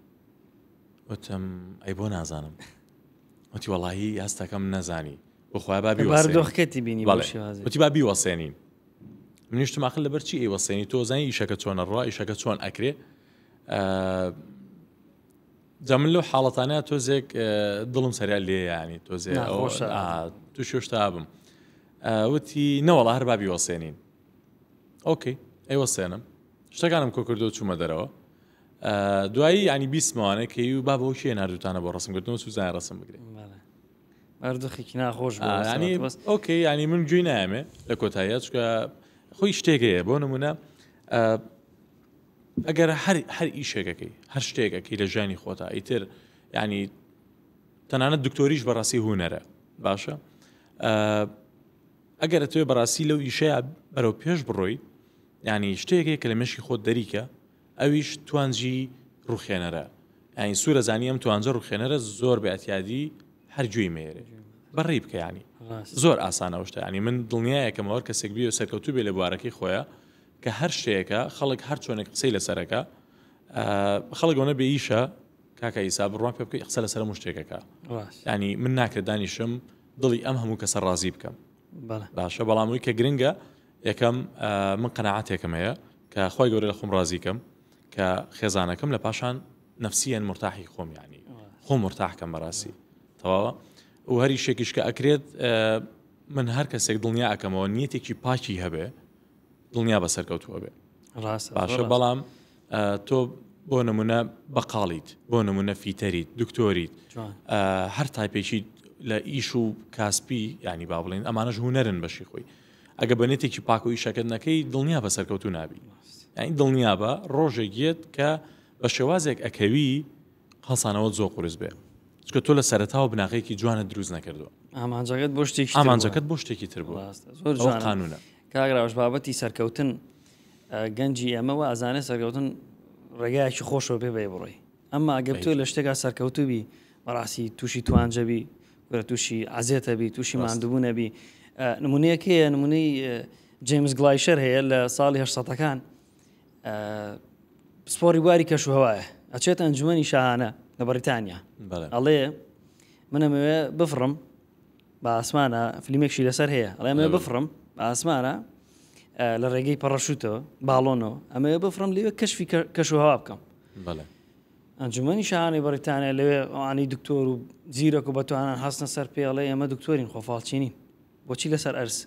B: وتم ئەی بۆ نازانم وتی وەڵاهی هەستەکەم نەزانی بخوای با
A: بیوەسێنی بینی
B: وتی با بیوەسێنین منیشتم ئاخر لەبەر چی ئەیوەسێنی تۆ زانی ئیشەکە چۆنە ڕوا ئیشەکە چۆن ئەکرێ جا من لەو حاڵەتانە تۆزێک دڵم سەریا لێ ینی تۆزێ تو شێشتا بم وتی نەوەڵا هەر با بیوەسێنین ئۆکەی ئەیوەسێنم شتەکانم کۆ کردو چوومە دەرەوە دوایی ینی بیستمەوانە کە و با بۆ کێ نردوتانە بۆ ڕسم گرتنەوە سوزای ڕسم بگرێت
A: بەردخێکی ناخۆش
B: ئۆکەی ینی من گوێی نامێ لە کۆتاییە چکە خۆی شتێکەیە بۆ نمونە ئەگەر هەر هەر ئیشێکەکەی هەر شتێکەکەی لە ژیانی خۆتا ئیتر ینی تەنانەت دکتۆریش بەڕاستی هوەرە باشە ئەگەر ئەتەوێ بەڕاستی لەو ئیشەیە بەرەو پێش بڕۆی ینی شتێکێک کە لە مشکی خۆت دەریکە ئەویش توانجی ڕوخێنەرە ینی سوورە زانی ئەم توانجە ڕوخێنەرە زۆر بە ئەتیادی هەر گوێی مێرێ بەڕێی بکە ینی زۆر ئاسانە شتە ینی من دڵنیایەکەمەوە کەسێک بێ سەرکەوتوو بێ لە بوارەکەی خۆیان کە هەر شتێکە خەڵک هەر چۆنێک قسەی لەسەرەکە خەڵک ئەوەنە بێ ئیشە. کاکە ئیسا بڕوام پێ بکەی قسە لەسەر هەموو شتێکەکە ینی من ناکرێت دانیشم دڵی ئەم هەموو کەسە ڕازی بکەم باشە بەڵام وی کە گرنگە یەکەم من قەنەعاتێکم هەیە کە خی گەورە لە خۆم ڕازیکەم کە خێزانەکەم لە پاشان نفسیەن مرتاحی خۆم ینی خۆم مرتاحکەم بەڕاستی تەواوە و هەری شێکیش کە ئەکرێت من هەر کەسێک دڵنیا ئەەکەمەوە نیەتێکی پاکی هەبێ دڵنیا بە سەرکەوتووە بێ باشە بەڵام تۆ بۆ نمونە بەقاڵیت بۆ نمونە فیتەریت دکتۆریت هەر تایپێکی لە ئیش و کاسپی ینی با بڵین ئەمانەش هوەرن بەشی خۆی ئەگە بەنێتێکی پاک و ئیشەکەت نەکەی دڵنیا بە سەرکەوتو نابی یعنی دڵنیا بە ڕۆژێک یەت کە بە شێوازێک ئەکەوی هەڵسانەوە زۆر قورس بێ چکە تۆ لە سەرەتاوە بناغەیەکی جوانت دروست نەکردووە
A: ئامانجەکەت بۆ شتێکی
B: ئامانجەکەت بۆ شتێکی تر بوو
A: زۆر جوان قانونە کاک ڕاوش بابەتی سەرکەوتن گەنجی ئێمە وا ئەزانێ سەرکەوتن ڕێگایەکی خۆشەوە پێ بێ بڕۆی ئەمما ئەگەر تۆ لە شتێکا سەرکەوتوبی بەڕاستی تووشی توانجەبی کورە تووشی عەزێتەبی تووشی ماندووبوونەبی نمونەیەک هەیە نمونەی جەیمس گلایشەر هەیە لە ساڵی هەشتەکان پسپۆری بواری کەشوهوایە ئەچێتە ئەنجومەنی شاهانە لە بەریتانیا ئەڵێ من ئەمەوێ بفڕم بە ئاسمانە فلیمێکشی لەسەر هەیە ئەڵێ ئەمەوێ بفڕم بە ئاسمانە لە ڕێگەی پەڕەشوتەوە باڵۆنەوە ئەمەوێ بفڕم لەوێ کەشفی کەشوهوا بکەم ئەنجومەنی شاهانەی بەریتانیا لەوێ ئەوانەی دکتۆر و زیرەک و بەتوانان هەستنە سەر پێڵێ ئێمە دکتۆرین خۆفاڵچینین بۆچی لەسەر ئەرز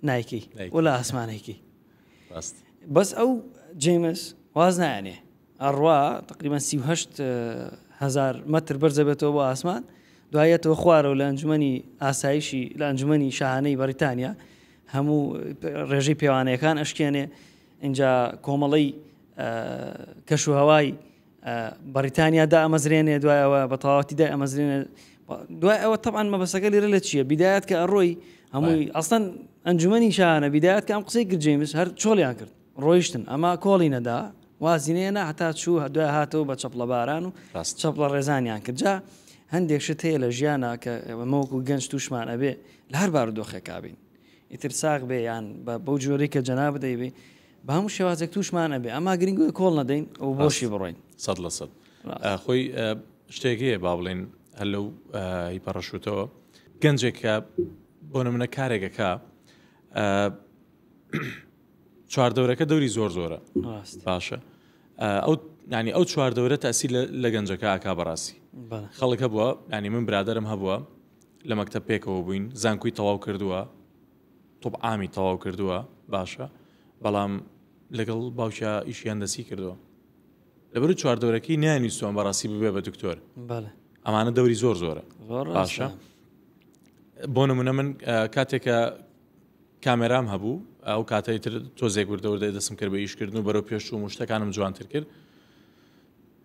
A: نایکەی و لە ئاسمانێکی بەس ئەو جیمس واز نایەنێ ئەڕوا تقریبا 38 هزار متر بەرزە بێتەوە بۆ ئاسمان دوایەتەوە خوارەوە لە ئەنجومەنی ئاسایشی لە ئەنجومەنی شاهانەی بەریتانیا هەموو ڕێژەی پێوانەیەکان ئەشکێنێ اینجا کۆمەڵەی کەشوهوای بەڕیتانیا دامەزرێنێ دوای ئەوە بە تەواوەتی دای ئەمەزرێنێ دوای ئەوە تەبعەن مەبەستەکە لێرە لە چییە بیدایەت کە ئەڕۆی هەمووی ئەسڵەن ئەنجومەنی شانە بیدایەت کە ئەم قسەی کرد جەیمس هەر چۆڵیان کرد ڕۆیشتن ئەما کۆڵی نەدا وازی نێنا هەتا چوو دوای هاتەوە بە چەپڵە باران و چەپڵە ڕێزانیان کرد جا هەندێک شت هەیە لە ژیانە کە ئەمە وەکو گەنج تووشمان ئەبێ لە هەر بارودۆخێکا بین ئیتر ساغ بێ یان بە بەو جۆرەی کە جەنابت دەیبێ بە هەموو شێوازێک تووشمان ئەبێ ئەما گرنگ ئەوەیە کۆڵ نەدەین و بۆشی بڕۆین.
B: 100% خۆی شتێک هەیە با بڵێین هەر لەو هی پەڕەشوتەوە گەنجێک کە بۆ نمونە کارێکەکە چواردەورەکە دەوری زۆر زۆرە باشە ئەو ینی ئەو چواردەورە تاسی لە گەنجەکە ئاکا بەڕاستی خەڵک هەبووە ینی من برادرم هەبووە لە مەکتەب پێکەوە بووین زانکۆی تەواو کردووە طب عامی تەواو کردووە باشە بەڵام لەگەڵ باوکیا ئیشی هەندەسی کردووە لەبەر چواردەورەکەی نیانیستوان بەڕاستی ببێ بە دکتۆر ئەمانە دەوری زۆر زۆرە باشە بۆ نمونە من کاتێکە کامێرام هەبوو ئەو کاتەی تر تۆزێک وردە وردە دەستم کرد بە ئیشکردن و بەرەو پێش و مشتەکانم جوانتر کرد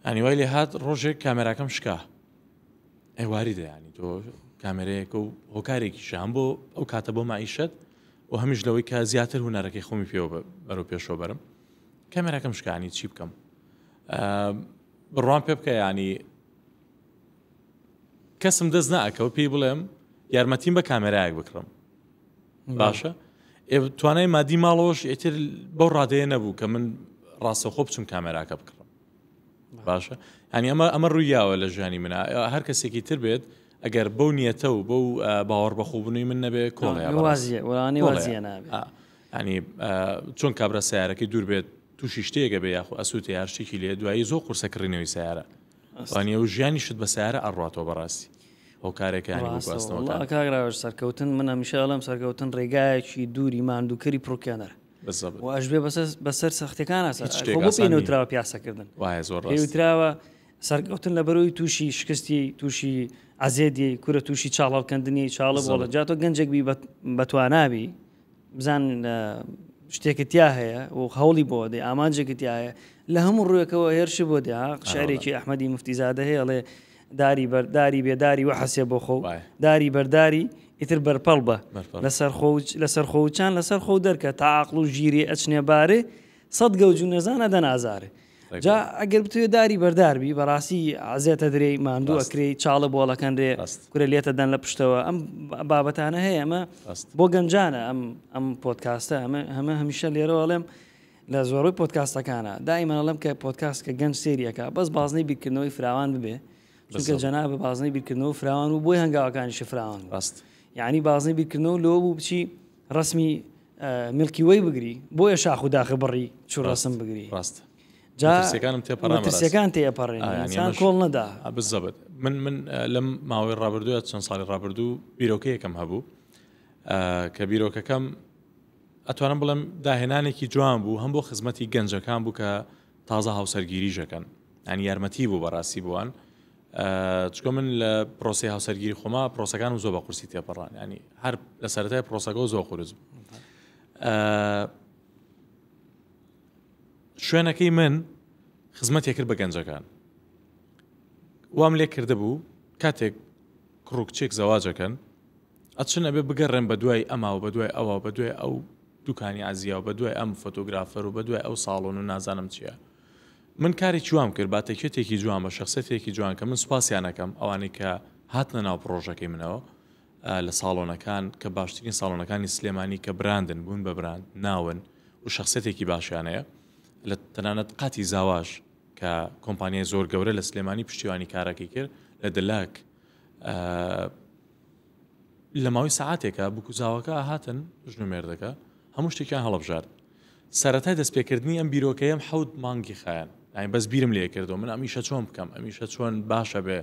B: ئەنی وای لێ هات ڕۆژێک کامێراکەم شکا ئێواری دەیانی تۆ کامێرەیەکە و هۆکارێکیشە هەم بۆ ئەو کاتە بۆ مەعیشەت و هەمیش لەوەی کە زیاتر هونەرەکەی خۆمی پێوە بەرەو پێشەوە بەرم کامێراکەم شکانی چی بکەم بڕوام پێ بکە ینی کەسم دەست ناکەەوە پێی بڵێم یارمەتیم بە کامێرایەک بکڕم باشە توانای مادی ماڵەوەش ئیتر بەو ڕادەیە نەبوو کە من ڕاستەخۆ بچم کامێراکە بکڕم باشە هەنی ئەمە ئەمە ڕوویاوە لە ژیانی منە هەر کەسێکی تر بێت ئەگەر بەو نیەتە و بەو باوەڕ بەخۆبوونی من نەبێ کۆڵێ ینی چۆن کابرا سیارەکەی دوور بێت تووشی شتێکە بێ یاخۆ ئەسووتێ هەر شتێکی لێ دوایی زۆر قورسە کڕینەوەی سیارە وانە و ژیانیشت بە سیارە ئەڕاتەوە بەڕاستی هۆکارێکیان
A: کاگراوەش سەرکەوتن من هەمیشە ئەڵێم سەرکەوتن ڕێگایەکی دووری ماندووکەری پڕوکێنەر
B: بالضبط
A: و ئەشبێ بەسەر بەسەر سەختیەکانا
B: هیچ شتێک
A: خۆ بۆ
B: ئاسان
A: پێی
B: نییە.
A: نەوتراوە پیاسەکردن
B: وایە زۆر
A: پێی
B: ڕاست
A: وتراوە سەرکەوتن لەبەرەوەی تووشی شکستی تووشی عەزێتی کورە تووشی چاڵ هەڵکەندنی چاڵە بۆڵە
B: بالضبط.
A: جا تۆ گەنجێک بی بەتوانابی بزان شتێکت تیا هەیە و هەوڵی بۆ دێ ئامانجێکت تیا هەیە لە هەموو ڕوویەکەوە هێرشی بۆ دێ ها شعرێکی ئەحمەدی مفتیزادە هەیە ئەڵێ داری بەرداری بێداری وەحەسێ بۆ خۆ داری بەرداری ئیتر بەرپەڵ بە لەسەر خۆ لەسەر خۆ چان لەسەر خۆ دەرکە تا عقل و ژیری ئەچنێ بارێ سەد گەوج و نەزان ئەدەن ئازارێ جا ئەگەر بتوێ داری بەردار بی بەڕاستی عزێتە درێی ماندوو ئەکرێی چاڵە بۆڵەکەن رێ کورە لێتە دەن لە پشتەوە ئەم بابەتانە هەیە ئەمە بۆ گەنجانە ئەم ئەم پۆدکاستە ئەمە هەمە هەمیشە لێرەوە ئەڵێم لە زۆربەی پۆدکاستەکانە دائیمەن ئەڵێم کە پۆدکاست کە گەنج سێری ئەکا بەس بازنەی بیرکردنەوەی فراوان ببێ چونکە جەنابە بازنەی بیرکردنەوە فراوان و بۆی هەنگاوەکانیشی فراوان بوو
B: ڕاست
A: یعنی بازنەی بیرکردنەوە لەوە بوو بچی ڕسمی میلکی وەی بگری بۆیە شاخ و داخە بڕی چوو ڕسم بگری
B: ڕاست
A: جا
B: مەترسیەکانم تێپەڕان
A: مەترسیەکان تێپەڕێن ئینسان کۆڵ نەدا
B: بالضبط من من لەم ماوەی ڕابردووە چەند ساڵی ڕابردوو بیرۆکەیەکم هەبوو کە بیرۆکەکەم ئەتوانم بڵێم داهێنانێکی جوان بوو هەم بۆ خزمەتی گەنجەکان بوو کە تازە هاوسەرگیریش ئەکەن یانی یارمەتی بوو بەڕاستی بووان چکۆ من لە پرۆسی هاوسەرگیری خۆما پرۆسەکانم زۆر بە قورسی تێپەڕان ینی هەر لە سەرەتای پرۆسەکە زۆر قورس بوو شوێنەکەی من خزمەتێک کرد بە گەنجەکان وام لێ کردبوو کاتێک کوڕ و کچێک زەواجەکەن ئەچن ئەبێ بگەڕێن بە دوای ئەما و بە دوای ئەوە بە دوای ئەو دوکانی عەزیا و بە دوای ئەم فۆتۆگرافەر و بە دوای ئەو ساڵۆن و نازانم چییە من کارێکی وام کرد با تەکێتێکی جوان بە شخصێتێکی جوان کە من سوپاسیان ئەکەم ئەوانەی کە هاتنە ناو پڕۆژەکەی منەوە لە ساڵۆنەکان کە باشترین ساڵۆنەکانی سلێمانی کە براندن بوون بە براند ناون و شخصێتێکی باشیان هەیە لە تەنانەت قاتی زاواش کە کۆمپانیای زۆر گەورە لە سلێمانی پشتیوانی کارەکەی کرد لە دەلاک لە ماوەی سەعاتێکا بوک و زاواکە هاتن ژن و مێردەکە هەموو شتێکیان هەڵبژارد سەرەتای دەستپێکردنی ئەم بیرۆکەیەم حەوت مانگی خایەن یعنی بەس بیرم لێ کردەوە من ئەمیشە چۆن بکەم ئەمیشە چۆن باشە بێ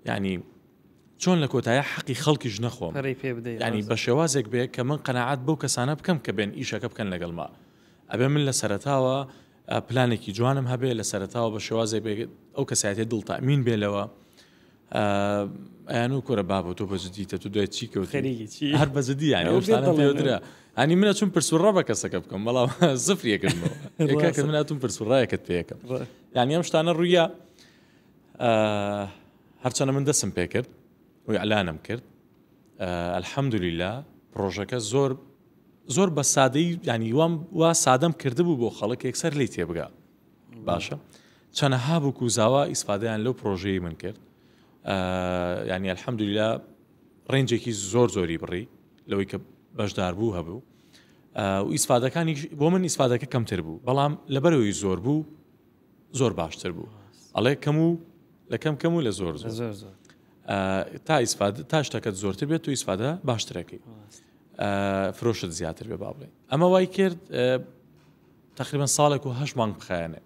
B: یعنی چۆن لە کۆتایە حەقی خەڵکیش نەخۆم ینی بە شێوازێک بێ کە من قەنەعات بەو کەسانە بکەم کە بێن ئیشەکە بکەن لەگەڵما ئەبێ من لە سەرەتاوە پلانێکی جوانم هەبێ لە سەرەتاوە بە شێوازێک بێ ئەو کەسایەتیە دڵ تەئمین بێ لەوە ئەیان و کورە بابە تۆ بە جدیتە تو دوای چی کەوتی
A: خەریکی چی
B: هەر بە جدی یانی
A: ئەو
B: ئەو شتانە
A: پێت دەڵێن.
B: پێوترا ئەنی منە چون پرس و ڕا بە کەسەکە بکەم بەڵام زفر یەکردمەوە کاکە من هاتوم پرس و ڕایەکت پێ یەکەم یانی ئەم شتانە ڕوویە هەرچەنە من دەسم پێ کرد و ئیعلانم کرد الحمدلله پڕۆژەکە زۆر زۆر بە سادەی ینی وام وا سادەم کردبوو بۆ خەڵک یەکسەر لی تێبگا باشە چەنەها بووک و زاوا ئیسفادەیان لەو پرۆژەی من کرد ینی الحەمدللا ڕێنجێکی زۆر زۆری بڕی لەوەی کە بەشدار بوو هەبوو و ئیسفادەکانی بۆ من ئیسفادەکە کەمتر بوو بەڵام لەبەرەوەی زۆر بوو زۆر باشتر بوو ئەڵێ کەم و لە کەم کەم و لە زۆر زۆر تا ئیسفاد تا شتەکەت زۆرتر بێت و ئیسفادە باشترەکەی فرۆشت زیاتر بێ با بڵێ ئەمە وای کرد تقریبا ساڵێک و هەش مانگ بخایەنێ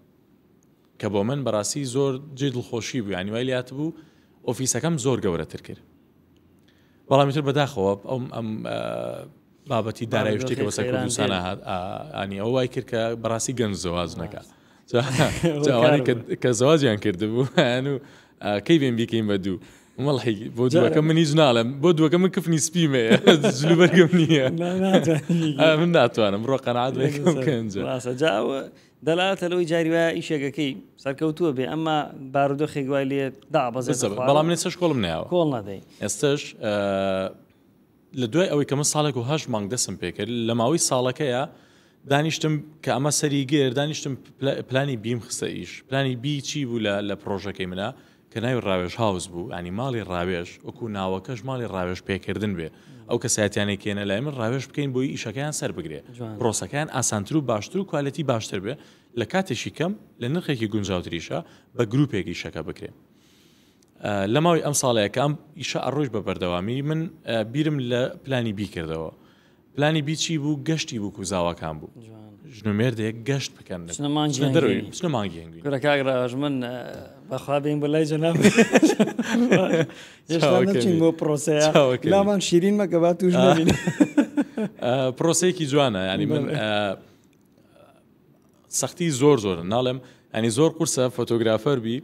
B: کە بۆ من بەڕاستی زۆر جێ دڵخۆشی بوو ینی وای لات بوو ئۆفیسەکەم زۆر گەورەتر کرد بەڵام تر بەداخەوە ئەم ئەم بابەتی دارایی شتێکە بەسەر کوردستانە هات ئانی ئەو وای کرد کە بەڕاستی گەنج زەواج نەکا ئەوانەی کە زەواجیان کردبوو و کەی بێن بیکەین بە دوو مەڵحی بۆ دووەکە من هیچ ناڵێم بۆ دووەکە من کفنی سپیمەیە جلوبەرگم نییە من ناتوانم بڕۆ قەنەعات
A: بکەنجە دەلالەتە لەوەی جاری وایە ئیشێکەکەی سەرکەوتووە بێ ئەمما بارودۆخێک وای لێ دابەزێت
B: بەڵام من ئێستاش کۆڵم نایەوە
A: کۆڵ نادەی
B: ئێستاش لە دوای ئەوەی کە من ساڵێک و هەشت مانگ دەسم پێکرد لە ماوەی ساڵەکەیە دانیشتم کە ئەمە سەری گر دانیشتم پلانی بیم خستە ئیش پلانی بی چی بوو لە لە پرۆژەکەی منە کە ناوی ڕاوێژ هاوس بوو ینی ماڵی ڕاوێژ وەکو ناوەکەش ماڵی ڕاوێژ پێکردن بێ ئەو کەسایەتیانەی کێنە لای من ڕاوێژ بکەین بۆی ئیشەکەیان سەر بگرێ پرۆسەکەیان ئاسانتر و باشتر و کوالێتی باشتر بێ لە کاتێکی کەم لە نرخێکی گونجاوتریشە بە گروپێک ئیشەکە بکرێ لە ماوەی ئەم ساڵەیە کە ئەم ئیشە ئەڕۆیشت بە بەردەوامی من بیرم لە پلانی بی کردەوە پلانی بی چی بوو گەشتی بووک و زاواکان بوو ژن و مێردێک گەشت بکەن بچنە مانگی هەنگوین
A: کورە کاک ڕاوەش من بەخوا بێن بۆ لای جەناب هێشتا نەچین بۆ پرۆسەیە لامان شیرین مەکە با توش نەبین
B: پرۆسەیەکی جوانە ینی من سەختی زۆر زۆر ناڵێم ینی زۆر قورسە فۆتۆگرافەر بی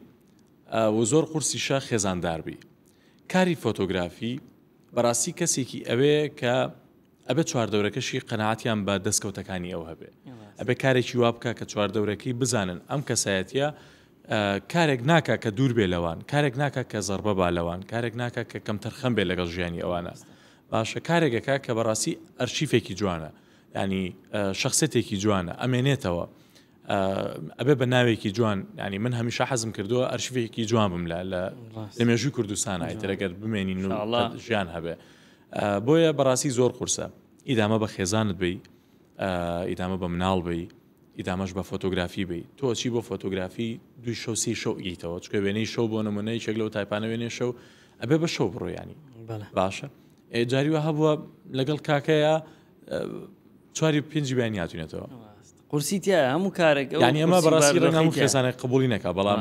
B: و زۆر قورسیشە خێزاندار بی کاری فۆتۆگرافی بەڕاستی کەسێکی ئەوێ کە ئەبێ چواردەورەکەشی قەناعەتیان بە دەستکەوتەکانی ئەو هەبێ ئەبێ کارێکی وا بکە کە چواردەورەکەی بزانن ئەم کەسایەتیە کارێک ناکە کە دوور بێ لەوان کارێک ناکە کە زەربە با لەوان کارێک ناکە کە کەمتەرخەم بێ لەگەڵ ژیانی ئەوانە باشە کارێکەکە کە بەڕاستی ئەرشیفێکی جوانە ینی شخصێتێکی جوانە ئەمێنێتەوە ئەبێ بە ناوێکی جوان ینی من هەمیشە حەزم کردووە ئەرشیفێکی جوان بم لە لە مێژووی کوردستان ئیتر ئەگەر بمێنین و ژیان هەبێ بۆیە بەڕاستی زۆر قورسە ئیدامە بە خێزانت بی ئیدامە بە مناڵ بی. ئیدامەش بە فۆتۆگرافی بی تۆ ئەچی بۆ فۆتۆگرافی دوی شەو سی شەو ئیتەوە چکە وێنەی شەو بۆ نمونە یەکێک لەو type انە وێنەی شەو ئەبێ بە شەو بڕۆ ینی باشە جاری وە هەبووە لەگەڵ کاکەیە چواری پێنجی بیانی هاتوینەتەوە
A: قورسی تیا هەموو کارێک
B: ینی ئەمە بەڕاستی ڕێ هەموو خێزانێک قبولی نەکا بەڵام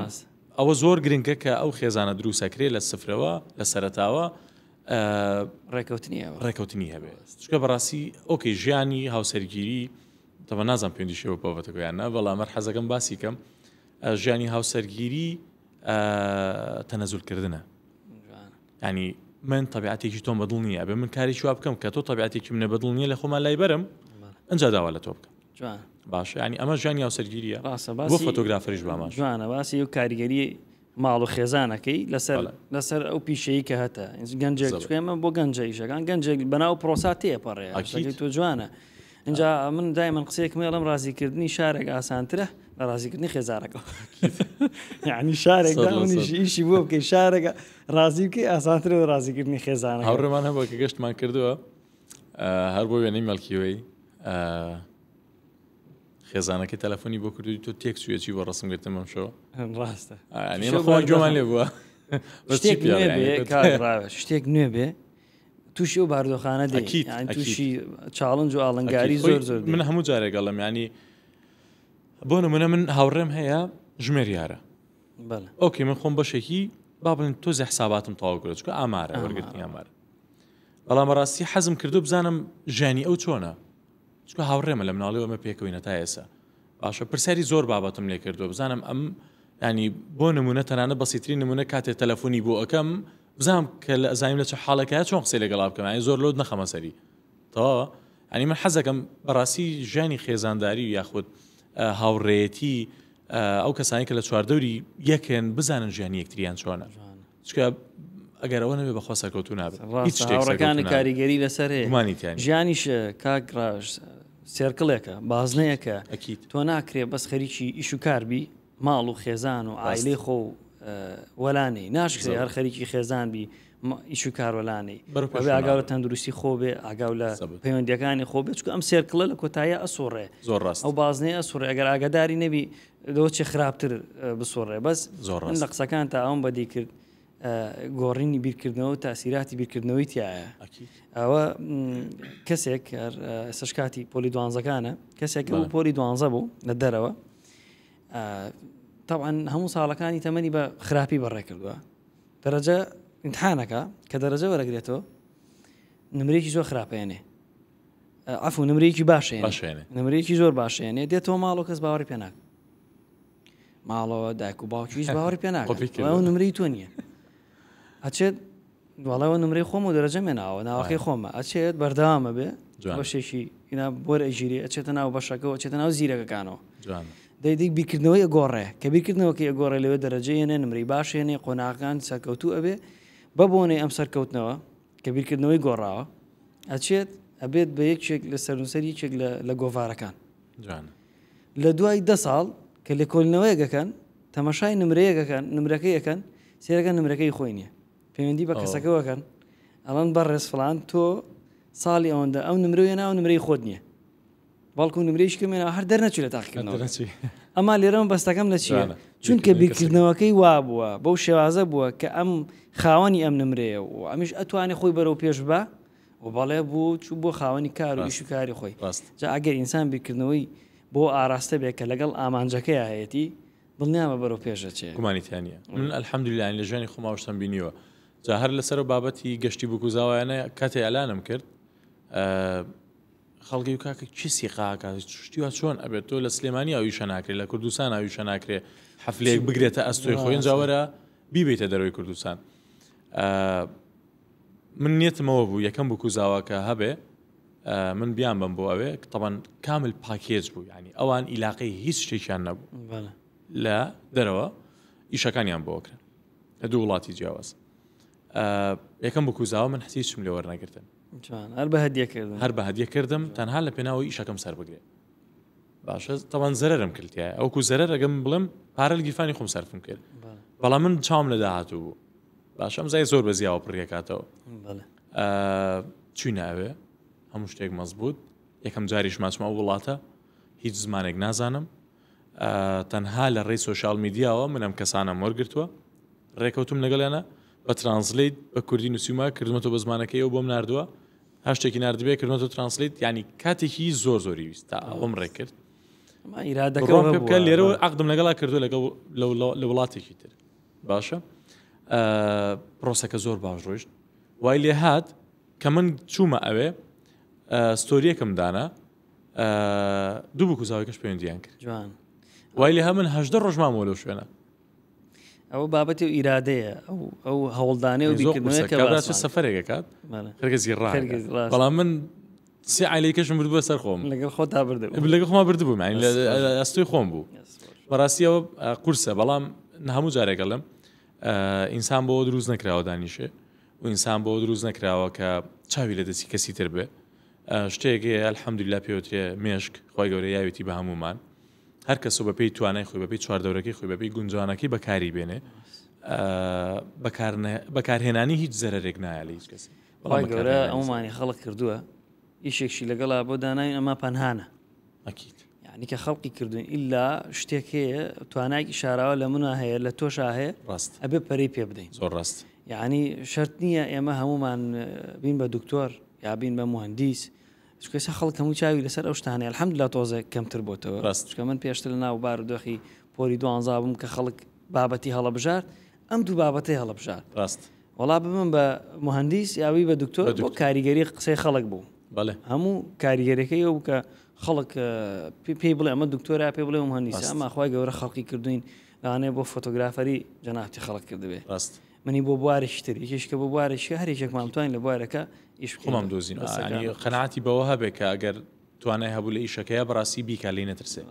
B: ئەوە زۆر گرنگە کە ئەو خێزانە دروستەکرێ لە سفرەوە لە سەرتاوە
A: ڕێکەوتنی
B: ڕێکەوتنی هەبێ چکە بەڕاستی ئۆکەی ژیانی هاوسەرگیری تەبعەن نازانم پەیوەندی شێوە بابەتەکە یان نا بەڵام هەر حەزەکەم باسی کەم ژیانی هاوسەرگیری تەنەزول کردنە ینی من طبیعەتێکی تۆم بەدڵ نییە بێ من کارێکی وا بکەم کە تۆ طبیعەتێکی منە بەدڵ نییە لە خۆمان لای بەرم ئەجا داوا لە تۆ بکەم باشە ینی ئەمە ژیانی هاوسەرگیریە
A: ڕاستە
B: بۆ فۆتۆگرافەریش باماش
A: جوانە باسی و کاریگەری ماڵ و خێزانەکەی لەسەر لەسەر ئەو پیشەی کە هەتە گەنجێک ئێمە بۆ گەنجە ئیشەکان گەنجێک بەناو پرۆسا تێپەڕێ تۆ جوانە اینجا من دایمەن قسەیەکم ئەڵێم ڕازیکردنی شارێک ئاسانترە لە ڕازیکردنی خێزانەکە یعنی شارێک ئیشی بۆ بکەی شارێکە ڕازی بکەی ئاسانترە لە ڕازیکردنی خێزانە
B: هاوڕێمان هەبوو کە گەشتمان کردووە هەر بۆ وێنەی مەلکیوەی خێزانەکەی تەلەفۆنی بۆ کردووی تۆ تێک چوویە چی بۆ ڕسم گرتن بەم شەوە
A: ڕاستە
B: گوێمان لێ بووە
A: شتێک نوێ بێ شتێک نوێ بێ تووشی ئەو باردۆخانە دەکیت تووشی challenge و ئاڵنگاری زۆر زۆر
B: من هەموو جارێک گەڵم ینی بۆ نمونە من هاوڕێم هەیە ژمێریارە ئۆکەی من خۆم بەشێکی با بڵێن تۆزێ حساباتم تەواو کرد چکە ئامارە وەرگرتنی ئامار بەڵام بەڕاستی حەزم کردو بزانم ژیانی ئەو چۆنە چکە هاوڕێمە لە مناڵی ئەمە پێکەوەینە تا ئێسا باشە پرسیاری زۆر بابەتم لێ کردووە بزانم ئەم ینی بۆ نمونە تەنانە بەسیترین نمونە کاتێ تەلەفۆنی بۆ ئەەکەم بزانم کە لە ئەزانیم لە چ حاڵێکە چۆن قسەی لەگەڵا بکەم یانی زۆر لۆت نەخەمە سەری تەواوە ینی من حەزەکەم بەڕاستی ژیانی خێزانداری و یاخود هاوڕێیەتی ئەو کەسانی کە لە چواردەوری یەکێن بزانن ژیانی یەکتریان چۆنە چکە ئەگەر ئەوە نەبێ بەخوا سەرکەوتو نابێت
A: هیچ شتێک هاوڕەکانی کاریگەری لەسەر هەیە ژیانیش کاک ڕاش سێرکڵێکە بازنەیەکە تۆ ناکرێ بەس خەریکی ئیش و کار بی ماڵ و خێزان و عایلەی خۆ و وەلانێی ناشکرێ هەر خەریکی خێزان بی ئیش و کار وەلانێی بەبێ ئاگاو لە تەندروستی خۆ بێ ئاگاو لە پەیوەندیەکانی خۆ بێ چونکە ئەم سێرکڵە لە کۆتاییە ئەسوڕێ
B: زۆر ڕاست
A: ئەو بازنەیە ئەسوڕێ ئەگەر ئاگاداری نەبی لەوە چێ خراپتر بسوڕێ بەس
B: زۆر
A: من لە قسەکان تا ئەوم بەدی کرد گۆڕینی بیرکردنەوە و تاسیراتی بیرکردنەوەی تایە ئەوە کەسێک ئێستاش کاتی پۆلی دوانزەکانە کەسێک بوو پۆلی دوانزە بوو لە دەرەوە تاوان هەموو ساڵەکانی تەمەنی بە خراپی بەڕێ کردووە دەرەجە امتحانەکە کە دەرەجە وەرەگرێتەوە نمرێکی زۆر خراپێنێ عفو نمرێکی باشێنێ نمرێکی زۆر باشێنێ دێتەوە ماڵ و کەس باوەڕی پێ ناکە ماڵەوە دایک و باوکیش باوەڕی پێ ناکە نمرەی تۆ نییە ئەچێت وەڵا نمرەی خۆم و دەرەجەم هێناوە ناوەکەی خۆمە ئەچێت بەردەوامە بێ بەشێکی ئینا بۆر ئەگیرێ ئەچێتە ناو بەشەکەەوە ئەچێتە ناو زیرەکەکانەوە دەیدی بیرکردنەوەی ئەگۆڕێ کە بیرکردنەوەکەی ئەگۆڕێ لەوێ دەرەجە یەنێ نمرەی باش هێنێ قۆناغەکان سەرکەوتوو ئەبێ بە بۆنەی ئەم سەرکەوتنەوە کە بیرکردنەوەی گۆڕاوە ئەچێت ئەبێت بە یەکێک لە سەرنووسەر یەکێک لە گۆڤارەکان لە دوای دە ساڵ کە لێکۆلینەوەیەک ئەکەن تەمەشای نمرەیەک ئەکەن نمرەکەی ئەکەن سێرەکە نمرەکەی خۆی نییە پەیوەندی بە کەسەکەوە ئەکەن ئەڵەن بەڕێز فلان تۆ ساڵی ئەوەندە ئەو نمرە وێنا ئەو نمرەی خۆت نییە بەڵکو نمرەیش کەم وێنا هەر دەرنەچوو لە تاقیکردنەوە ئەما لێرەم بەستەکەم لە چییە چونکە بیرکردنەوەکەی وا بووە بەو شێوازە بووە کە ئەم خاوەنی ئەم نمرەیە و ئەمیش ئەتوانێ خۆی بەرەو پێش بە و بەڵێ بوو چوو بۆ خاوەنی کار و ئیش و کاری خۆی جا ئەگەر ئینسان بیرکردنەوەی بۆ ئاراستە بێ کە لەگەڵ ئامانجەکەیا هەیەتی دڵنیامە بەرەو پێش دەچێ.
B: گومانی تیا نییە من الحمدللە یانی لە ژیانی خۆما شتم بینیوە جا هەر لەسەر بابەتی گەشتی بکوزاوایانە کاتێ ئەلانم کرد خەڵکی و کاکە کی سیقاکە شتی وا چۆن ئەبێت تۆ لە سلێمانی ئەویشە ناکرێت لە کوردستان ئەویشە ناکرێ حەفلەیەک بگرێتە ئەستۆی خۆی جاوەرە بیبیتە دەرەوەی کوردستان من نیەتمەوە بوو یەکەم بووک و زاواکە هەبێ من بیان بم بۆ ئەوێ تەبەن کامل پاکێج بوو ینی ئەوان ئیلاقەی هیچ شتێکیان نەبوو لە دەرەوە ئیشەکانیان بۆکرن لە دوو وڵاتی جیاواز یەکەم بووک و زاوە من هیچم لێ وەرنەگرتن
A: هەر بە هەدیە کردم
B: هەر بە هەدیە کردم تەنها لە پێناوی ئیشەکەم سەر بگرێ باشە تەوان زەرم کردایە ئەوکو زەرەر ئەگەم بڵێم پارە لە گیرفانی خۆم سەرفم کرد بەڵام من چاوم لە داهاتوو بوو باشە ئەم زای زۆر بە زیاوە پڕیەکاتەوە چوینە ئەوێ هەموو شتێک مەزبوط یەکەم جاریش ماچمە ئەو وڵاتە. هیچ زمانێک نازانم، تەنها لە ڕێی social media وە من ئەم کەسانەم وەرگرتووە، ڕێکەوتوم لەگەڵیانە بە translate بە کوردی نووسیومە کردمەتەوە بە زمانەکەی ئەو بۆم ناردووە هەر شتێکی ناردبێ کردمەتەوە translate یعنی کاتێکی زۆر زۆری ویست تا ئەوەم ڕێک کرد
A: ئیرادەکە
B: پێ بکە لێرەوە عەقدم لەگەڵا کردو لەگەڵ لە وڵاتێکی تر باشە پرۆسەکە زۆر باش ڕۆیشت وای لێ هات کە من چوومە ئەوێ ستۆریەکەم دانا دوو بووک و زاوەکەش پەیوەندیان کرد
A: جوان
B: وای لێ من هەژدە ڕۆژ مامەوە لەو شوێنە
A: ئەوە بابەتی و ئیرادەیە ئەو ئەو هەوڵدانێ و بیرکردنەوەیە کە
B: کابرا چ سەفەرێک ئەکات خەرگەزی ڕا بەڵام من سێ عایلەیەکەشم بردبووە سەر خۆم
A: لەگەڵ خۆتا بردبوو
B: لەگەڵ خۆما بردبووم یانی لە ئەستۆی خۆم بوو بەڕاستیەوە قورسە بەڵام هەموو جارێک ئەڵێم ئینسان بۆ دروست نەکراوە دانیشێ و ئینسان بۆ دروست نەکراوە کە چاوی لە دەستی کەسی تر بێ شتێک هەیە الحمدللە پێوترێ مێشک خی گەورە یاوێتی بە هەمومان هەر کەس و بەپێی توانای خۆی بەپێی چواردەورەکەی خۆی بەپێی گونجانەکەی بەکاری بێنێ بەکارهێنانی هیچ زەرەرێک نایە لە هیچ کەسی
A: بەڵام گەورە ئەومانی خەڵک کردووە ئیشێکشی لەگەڵا بۆ داناین ئەمە پەنهانە
B: ئەکید
A: یعنی کە خەڵقی کردوین ئللا شتێک هەیە توانایکی شاراوە لە منە هەیە لە تۆشا هەیە
B: ڕاست
A: ئەبێ پەرەی پێ بدەین
B: زۆر ڕاست
A: یعنی شەرت نییە ئێمە هەمومان بین بە دکتۆر یا بین بە مهندیس چونکە ئێستا خەڵک هەموو چاوی لەسەر ئەو شتانەیە الحمدللە تۆزێک کەمتر بۆتەوە
B: ڕاست.
A: چونکە من پێشتر لە ناو بارودۆخی پۆلی دوانزا بووم کە خەڵک بابەتی هەڵەبژارد ئەم دوو بابەتەی هەڵەبژارد
B: ڕاست.
A: وەڵا ببم بە مهندیس یاوی بە دکتۆر
B: بە
A: بۆ
B: دکتۆر.
A: کاریگەری قسەی خەڵک بوو
B: بەڵێ.
A: هەموو کاریگەریەکەی ئەو بوو کە خەڵک پێی بڵێ ئەمە دکتۆرە پێی بڵێ مهندیسە
B: ڕاست.
A: ئەما خوای گەورە خەڵقی کردوین لەوانەیە بۆ فۆتۆگرافەری جەنابتی خەڵک کردبێ
B: ڕاست.
A: منی بۆ بوارێکی تر یەکێکی کە بۆ بوارێکی هەر یەکێکمان بتوانین لە بوارەکە ئیش بکەین
B: خۆمان بدۆزینەوە
A: دەستەکان
B: یانی قەناعەتی بەوە هەبێ کە ئەگەر توانای هەبوو لە ئیشەکەیا بەڕاستی بیکا لێی نەترسێ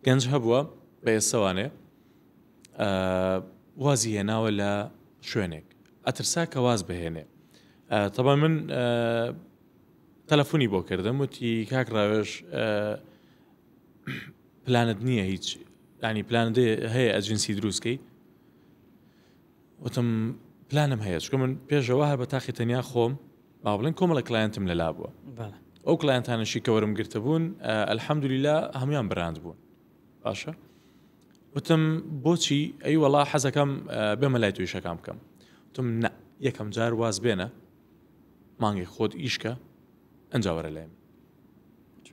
B: گەنج هەبووە بە ئێستەوانێ وازی هێناوە لە شوێنێک ئەترسا کە واز بهێنێ تەبا من تەلەفۆنی بۆ کردم وتی کاک ڕاوێژ پلانت نییە هیچ ینی پلان هەیە ئەجنسی دروستکەی وتم پلانم هەیە چکە من پێشەوە هەر بە تاقی تەنیا خۆم با بڵێن کۆمەڵە client م لەلا بووە ئەو client انەشی کە وەرم گرتە بوون الحمدلله هەمویان براند بوون باشە وتم بۆچی ئەی وەڵا حەزەکەم بێمە لای تویشەکان بکەم وتم نە یەکەم جار واز بێنە مانگێک خۆت ئیشکە ئەنجا وەرە لای من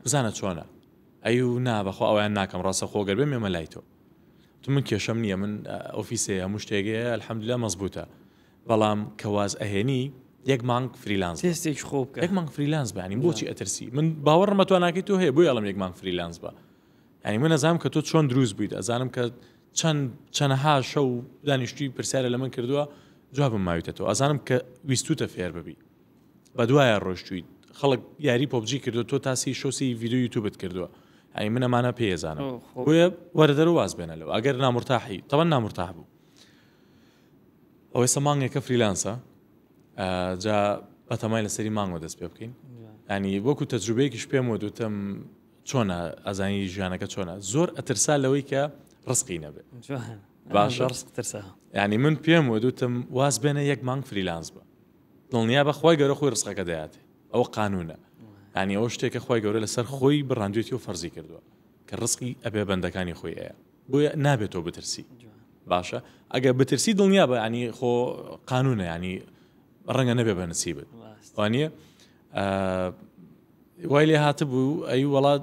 B: بزانە چۆنە ئەی و نا بەخوا ئەویان ناکەم ڕاستە خۆگەر بێم ێمە لای تۆ تو من کێشەم نییە من ئۆفیسێ هەموو شتێک هەیە الحمدلله مەزبوتە بەڵام کە واز ئەهێنی یەک مانگ freelance
A: تێستێکی خۆ بکە
B: یەک مانگ freelance بە ینی بۆچی ئەترسی من باوەڕم بە تواناکەی تۆ هەیە بۆیە ئەڵێم یەک مانگ freelance بە ینی من ئەزانم کە تۆ چۆن دروست بوویت ئەزانم کە چەند چەنەها شەو دانیشتوی پرسیارە لە من کردووە جوابم ماویتەوە ئەزانم کە ویستوتە فێر ببی بەدوایا ڕۆشتویت خەڵک یاری PUBG کردوە تۆ تا سی شەو سی ڤیدیۆ یوتوبت کردوە یانی من ئەمانە پێ ئەزانم بۆیە وەرە دەرەوە واز بێنە لەوە ئەگەر نامرتاحی تەبەن نامرتاح بوو ئەو ئێستا مانگێکە freelance ە جا بەتەمای لەسەری مانگەوە دەست پێ بکەین ینی وەکو تەجروبەیەکیش پێم وت وتم چۆنە ئەزانی ژیانەکە چۆنە زۆر ئەترسا لەوەی کە ڕزقی نەبێ
A: باشە ڕزق ترسا
B: ینی من پێم وت وتم واز بێنە یەک مانگ freelance بە دڵنیا بە خوای گەورە خۆی ڕزقەکە دەیاتێ ئەوە قانونە یانی ئەوە شتێکە خوای گەورە لەسەر خۆی بڕاندوێتی و فەرزی کردووە کە ڕزقی ئەبێ بەندەکانی خۆی ئەیە بۆیە نابێت تۆ بترسی باشە ئەگەر بترسی دڵنیا بە ینی خۆ قانونە ینی ڕەنگە نەبێ بە نسیبت وانە وای لێ هاتبوو ئەی وەڵا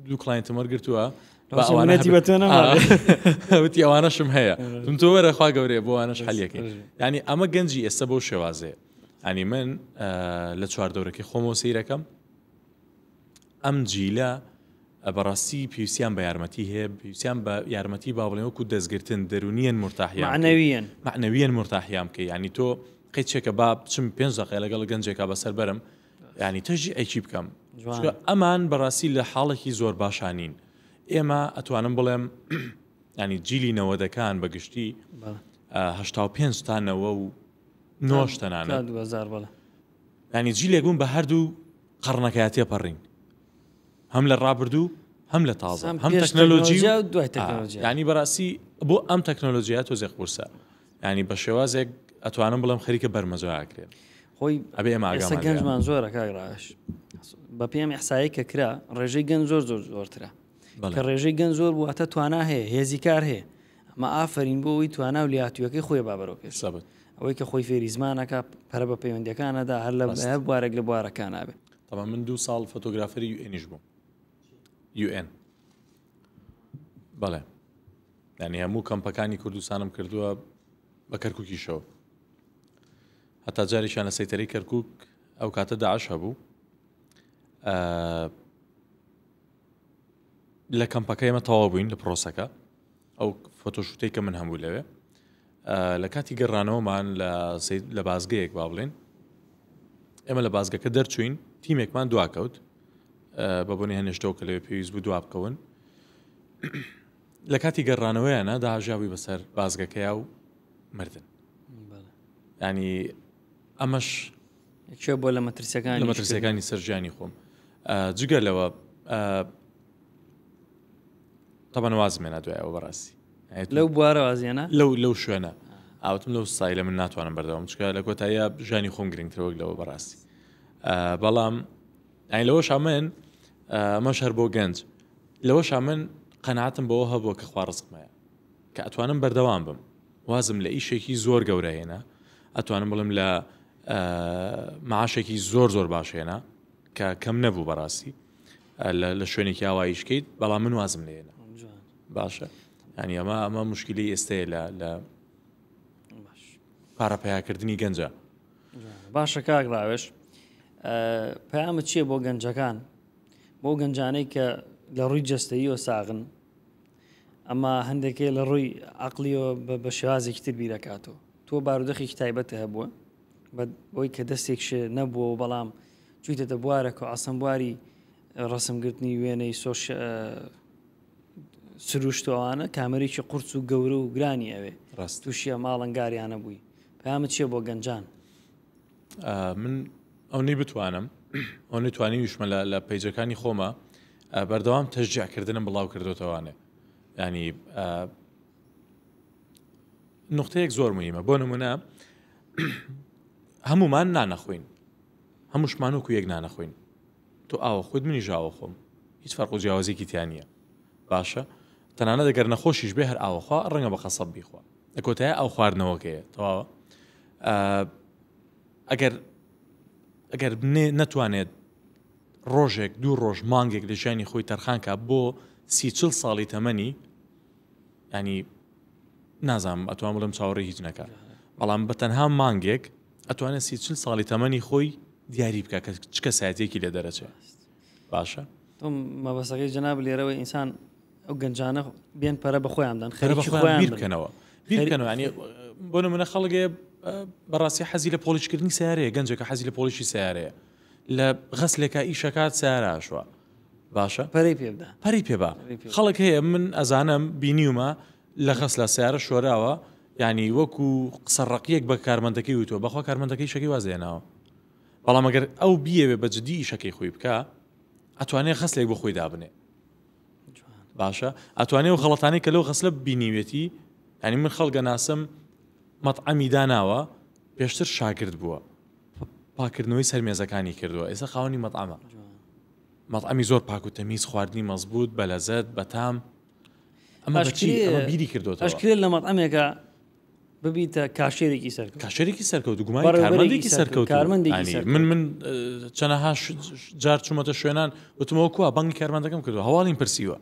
B: دوو client م وەرگرتووە وتی ئەوانەشم هەیە تم تۆ وەرە خوا گەورەیە بۆ ئەوانەش حەلیەکەی ینی ئەمە گەنجی ئێستا بۆ شێوازەیە ینی من لە چواردەورەکەی خۆمەوە سیرەکەم ئەم جیلە بەڕاستی پێویستیان بە یارمەتی هەیە پێویستیان بە یارمەتی با بڵێن وەکو دەستگرتن دەرونیەن مرتاحیان
A: معنەویەن
B: معنەویەن مرتاحیان بکەی ینی تۆ قەیچێکە با بچم پێنج دقیقە لەگەڵ گەنجێکا بەسەر بەرم یانی تەشجیعێکی بکەم چونکە ئەمان بەڕاستی لە حاڵێکی زۆر باشا نین ئێمە ئەتوانم بڵێم ینی جیلی نەوەدەکان بە گشتی 85 تا نەوە و نۆش تەنانەت ینی جیلێک بوون بە هەردوو قەڕنەکەیا تێپەڕین هەم لە ڕابردوو هەم لە تازە هەم تەکنەلۆجی
A: دوای تەکنەلۆجیا
B: ینی بەڕاستی بۆ ئەم تەکنەلۆجیا تۆزێک قورسە ینی بە شێوازێک ئەتوانم بڵێم خەریکە بەرمەجا ئەکرێن
A: خۆی
B: ئەبێ ئێمە
A: ئێستا
B: ئاگامان
A: گەنجمان زۆرە کاک ڕاش بە پێم ئیحسایی کە کرا ڕێژەی گەنج زۆر زۆر زۆرترە. کە ڕێژەی گەنج زۆر بوو ئەتە توانا هەیە هێزی کار هەیە ئەمە ئافرین بۆ ئەوی توانا و لێهاتوویەکەی خۆی با بەرەو پێش
B: سەبت.
A: ئەوەی کە خۆی فێری زمانەکە پەرە بە پەیوەندیەکانەدا هەر لە هەر بوارێک لە بوارەکان نابێ.
B: تەبعەن من دوو ساڵ فۆتۆگرافەری یو ئێنیش بووم. یو ئێن. بەڵێ. یعنی هەموو کەمپەکانی کوردستانم کردووە بە کەرکووکیشەوە. هەتا جارێکیان لە سەیتەرەی کەرکووک ئەو کاتە داعش هەبوو. لە کەمپەکە ئێمە تەواو بووین لە پرۆسەکە ئەو فۆتۆشوتەی کە من هەموو لەوێ لە کاتی گەڕانەوەمان لە لە بازگەیەک با بڵێن ئێمە لە بازگەکە دەرچوین تیمێکمان دواکەوت بە بۆنی هەنێشتەوە کە لەوێ پێویست بوو دوا بکەون لە کاتی گەڕانەوەیانە داهاژاوی بەسەر بازگەکەیا و مردن ینی ئەمەش
A: کێ بۆ لە مەترسیەکانی
B: لە مەترسیەکانی سەر ژیانی خۆم جگە لەوە تەبەن وازم هێنا دوایەوە بەڕاستی
A: لەو بوارە وازیێنە
B: لەو لەو شوێنە ئاوتم لەو سایلە من ناتوانم بەردەوام چکە لە کۆتاییە ژیانی خۆم گرنگترەوەک لەوە بەڕاستی بەڵام ئەین لەوە شامن ئەمەش هەر بۆ گەنج لەوە شامن قەناتم بەوە هەبووە کە خوا ڕزقمەیە کە ئەتوانم بەردەوام بم وازم لە ئیشێکی زۆر گەورە هێنا ئەتوانم بڵێم لە معاشێکی زۆر زۆر باش هێنا کە کەم نەبوو بەڕاستی لە شوێنێکی ئاوایش کەیت بەڵام من وازم لێنە باشە ینی ئەمە ئەمە مشکلی ئێستەیە لە لە پارە پیاکردنی گەنجە
A: باشە کاک ڕاوێش پەیامت چییە بۆ گەنجەکان بۆ گەنجانەی کە لە ڕووی جەستەییەوە ساغن ئەما هەندێکێ لە ڕووی عقلیەوە بە شێوازێکی تر بیرەکاتەوە تۆ بارودەخێکی تایبەت هەبووە بۆی کە دەستێک شێ نەبووە و بەڵام چوویتەتە بوارەکە و عسەم بواری ڕسمگرتنی وێنەی سۆش سروشتوانە کامەرێکی قورس و گەورە و گرانی ئەوێ
B: ڕاست
A: تووشیە ماڵنگاریانە بووی پامت چیە بۆ گەنجان
B: من ئەونەی بتوانم ئەونەی توانیویشمە لە پەیجەکانی خۆمە بەردەوام تەشجیعکردنم بڵاو کردوتەوانێ ینی نقطەیەک زۆر مهمە بۆ نمونە هەمومان نانەخۆین هەمووشمان وەکو یەک نانەخۆین تۆ ئاوە خۆیت منی ژاوە خۆم هیچ فەرق و جیاوازێکی تیانە باشە تەنانەت ئەگەر نەخۆشیش بێ هەر ئاوەخوا ڕەنگە بە قەسەب بیخوا لە کۆتایی ئاو خواردنەوەکەیە تەواوە ئەگەر ئەگەر نەتوانێت ڕۆژێک دوو ڕۆژ مانگێک لە ژیانی خۆی تەرخانکە بۆ سیچل ساڵی تەمەنی ینی نازانم ئەتوان بڵێم چاوەڕێ هیچ نەکە بەڵام بە تەنها مانگێک ئەتوانێت سیچل ساڵی تەمەنی خۆی دیاری بکە کە چ کەسایەتێکی لێ دەرەچێت باشە
A: تۆم مەبەستەکەی جەناب لێرەوە ئینسان ئەو گەنجانە بێن پەرە بە خۆیان دەن
B: خەریکی خۆیان بکەنەوە بیرکەنەوە ینی بۆ نمونە خەڵگێ بەڕاستی حەزی لە پۆلیشکردنی سیارەیە گەنجێکە حەزی لە پۆلیشی سیارەیە لە غەسلێکە ئیشەکات سیاراشوە باشە
A: پەرەی پێبدا
B: پەری پێبا خەڵک هەیە من ئەزانم بینیومە لە غەسلە سیارە شۆراوە ینی وەکو قسە ڕقیەک بە کارمەندەکەی وتووە بەخوا کارمەندەکەی شەکەی وازێناوە بەڵام ئەگەر ئەو بیەوێ بە جدی ئیشەکەی خۆی بکە ئەتوانێت خەسلێک بۆ خۆی دابنێ باشە ئەتوانێ و غەڵەتانی کە لەو غەسلە بینیوێتی ینی من خەڵگە ناسم مەطعەمی داناوە پێشتر شاگرد بووە پاکردنەوەی سەر مێزەکانی کردووە ئێستا خاوەنی مەطعەمە مەطعەمی زۆر پاک و تەمیز خواردنی مەزبوط بەلەزەت بەتام ئەمە بیری کردووە
A: ئەشکرێت لە مەطعەمێکە ببیتە کاشێرێکی سەرکەوتوو.
B: کاشێرێکی سەرکەوتوو گومانی کارمەندێکی سەرکەوتوو
A: کارمەندێکی سەرکەوتوو.
B: من من چەنەها جار چوومەتە شوێنان وتمەوە کوا بانگی کارمەندەکەم کردووە هەواڵیم پرسیوە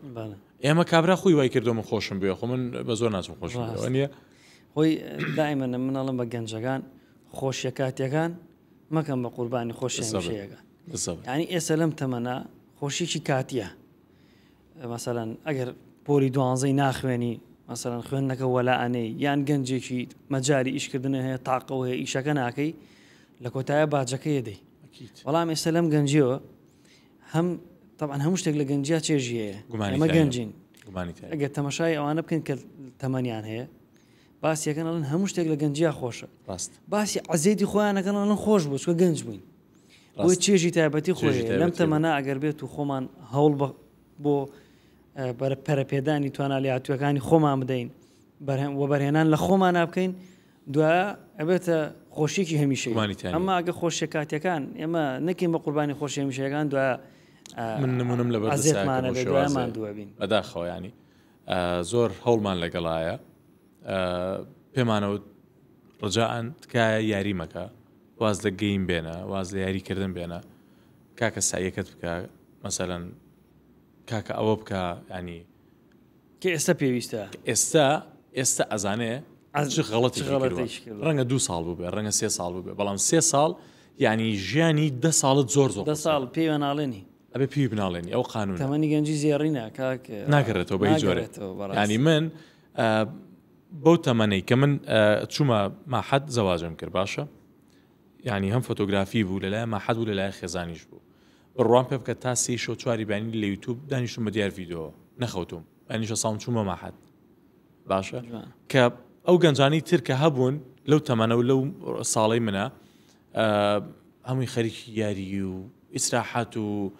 B: ئێمە کابرا خۆی وای کردو من خۆشم بوێ خۆ من بە زۆر ناچم خۆشم بوێ نییە
A: خۆی دائیمەن من ئەڵم بە گەنجەکان خۆشیە کاتیەکان مەکەم بە قوربانی خۆشی هەمیشەیەکان یعنی ئێستا لەم تەمەنە خۆشیی کاتیە مەسەلەن ئەگەر پۆلی دوانزەی ناخوێنی مەسەلەن خوێندنەکە وەلا ئەنێی یان گەنجێکی مەجاری ئیشکردنە هەیە تاقەوە هەیە ئیشەکە ناکەی لە کۆتایە باجەکەی دەی بەڵام ئێستا لەم گەنجیەوە هەم طبعا هەموو شتێک لە گەنجیا چێژی هەیە ئێمە گەنجین ئەگەر تەمەشای ئەوانە بکەن کە تەمەنیان هەیە باسیەکەن ئەڵێن هەموو شتێک لە گەنجیا خۆشە
B: ڕاست
A: باسی عەزێتی خۆیانەکەن ئەڵێن خۆش بوو چکە گەنج بووین بۆی چێژی تایبەتی خۆی لەم تەمەنا ئەگەر بێت و خۆمان هەوڵ بۆ پەرەپێدانی توانا لێهاتووەکانی خۆمان بدەین وەبەرهێنان لە خۆمان بکەین دوایە ئەبێتە خۆشیێکی هەمیشە ئەمە ئەگە خۆشیە کاتیەکان ئێمە نەکەین بە قوربانی خۆشی هەمیشەکان دوایە
B: من نمونم لەبەر
A: ئەزیەتمانە بێ دوای ماندووە بین.
B: بەداخەوە ینی زۆر هەوڵمان لەگەڵایە پێمانەوت ڕجاءەن تکایە یاری مەکە واز لە گەیم بێنە واز لە یاری کردن بێنە کاکە سایەکەت بکە مەسەلەن کاکە ئەوە بکە ینی
A: کە ئێستا پێویستە
B: ئێستا ئێستا ئەزانێ چ غەڵەتی ڕەنگە دو ساڵ بوو بێ ڕەنگە سێ ساڵ بوو بێ بەڵام سێ ساڵ یعنی ژیانی دە ساڵت زۆر زۆر
A: دە ساڵ پێوە ناڵێنی
B: ئەبێ پێی بناڵێنی ئەو قانون
A: تەمەنی گەنجی زێڕینە کاک
B: ناگەڕێتەوە بە هیچ جۆرێک ینی من بەو تەمەنەی کە من چوومە ماحەد زەواجم کرد باشە یعنی هەم فۆتۆگرافی بوو لەلای ماحەد بوو لەلای خێزانیش بوو بڕوام پێ بکە تا سێ شەو چواری بەیانی لە یوتوب دانیشتم بە دیار ڤیدۆ نەخەوتوم بەیانیشە ساڵم چوومە ماحەد باشە کە ئەو گەنجانی تر کە هەبوون لەو تەمەنە و لەو ساڵەی منە هەمووی خەریکی یاری و ئیسراحەت و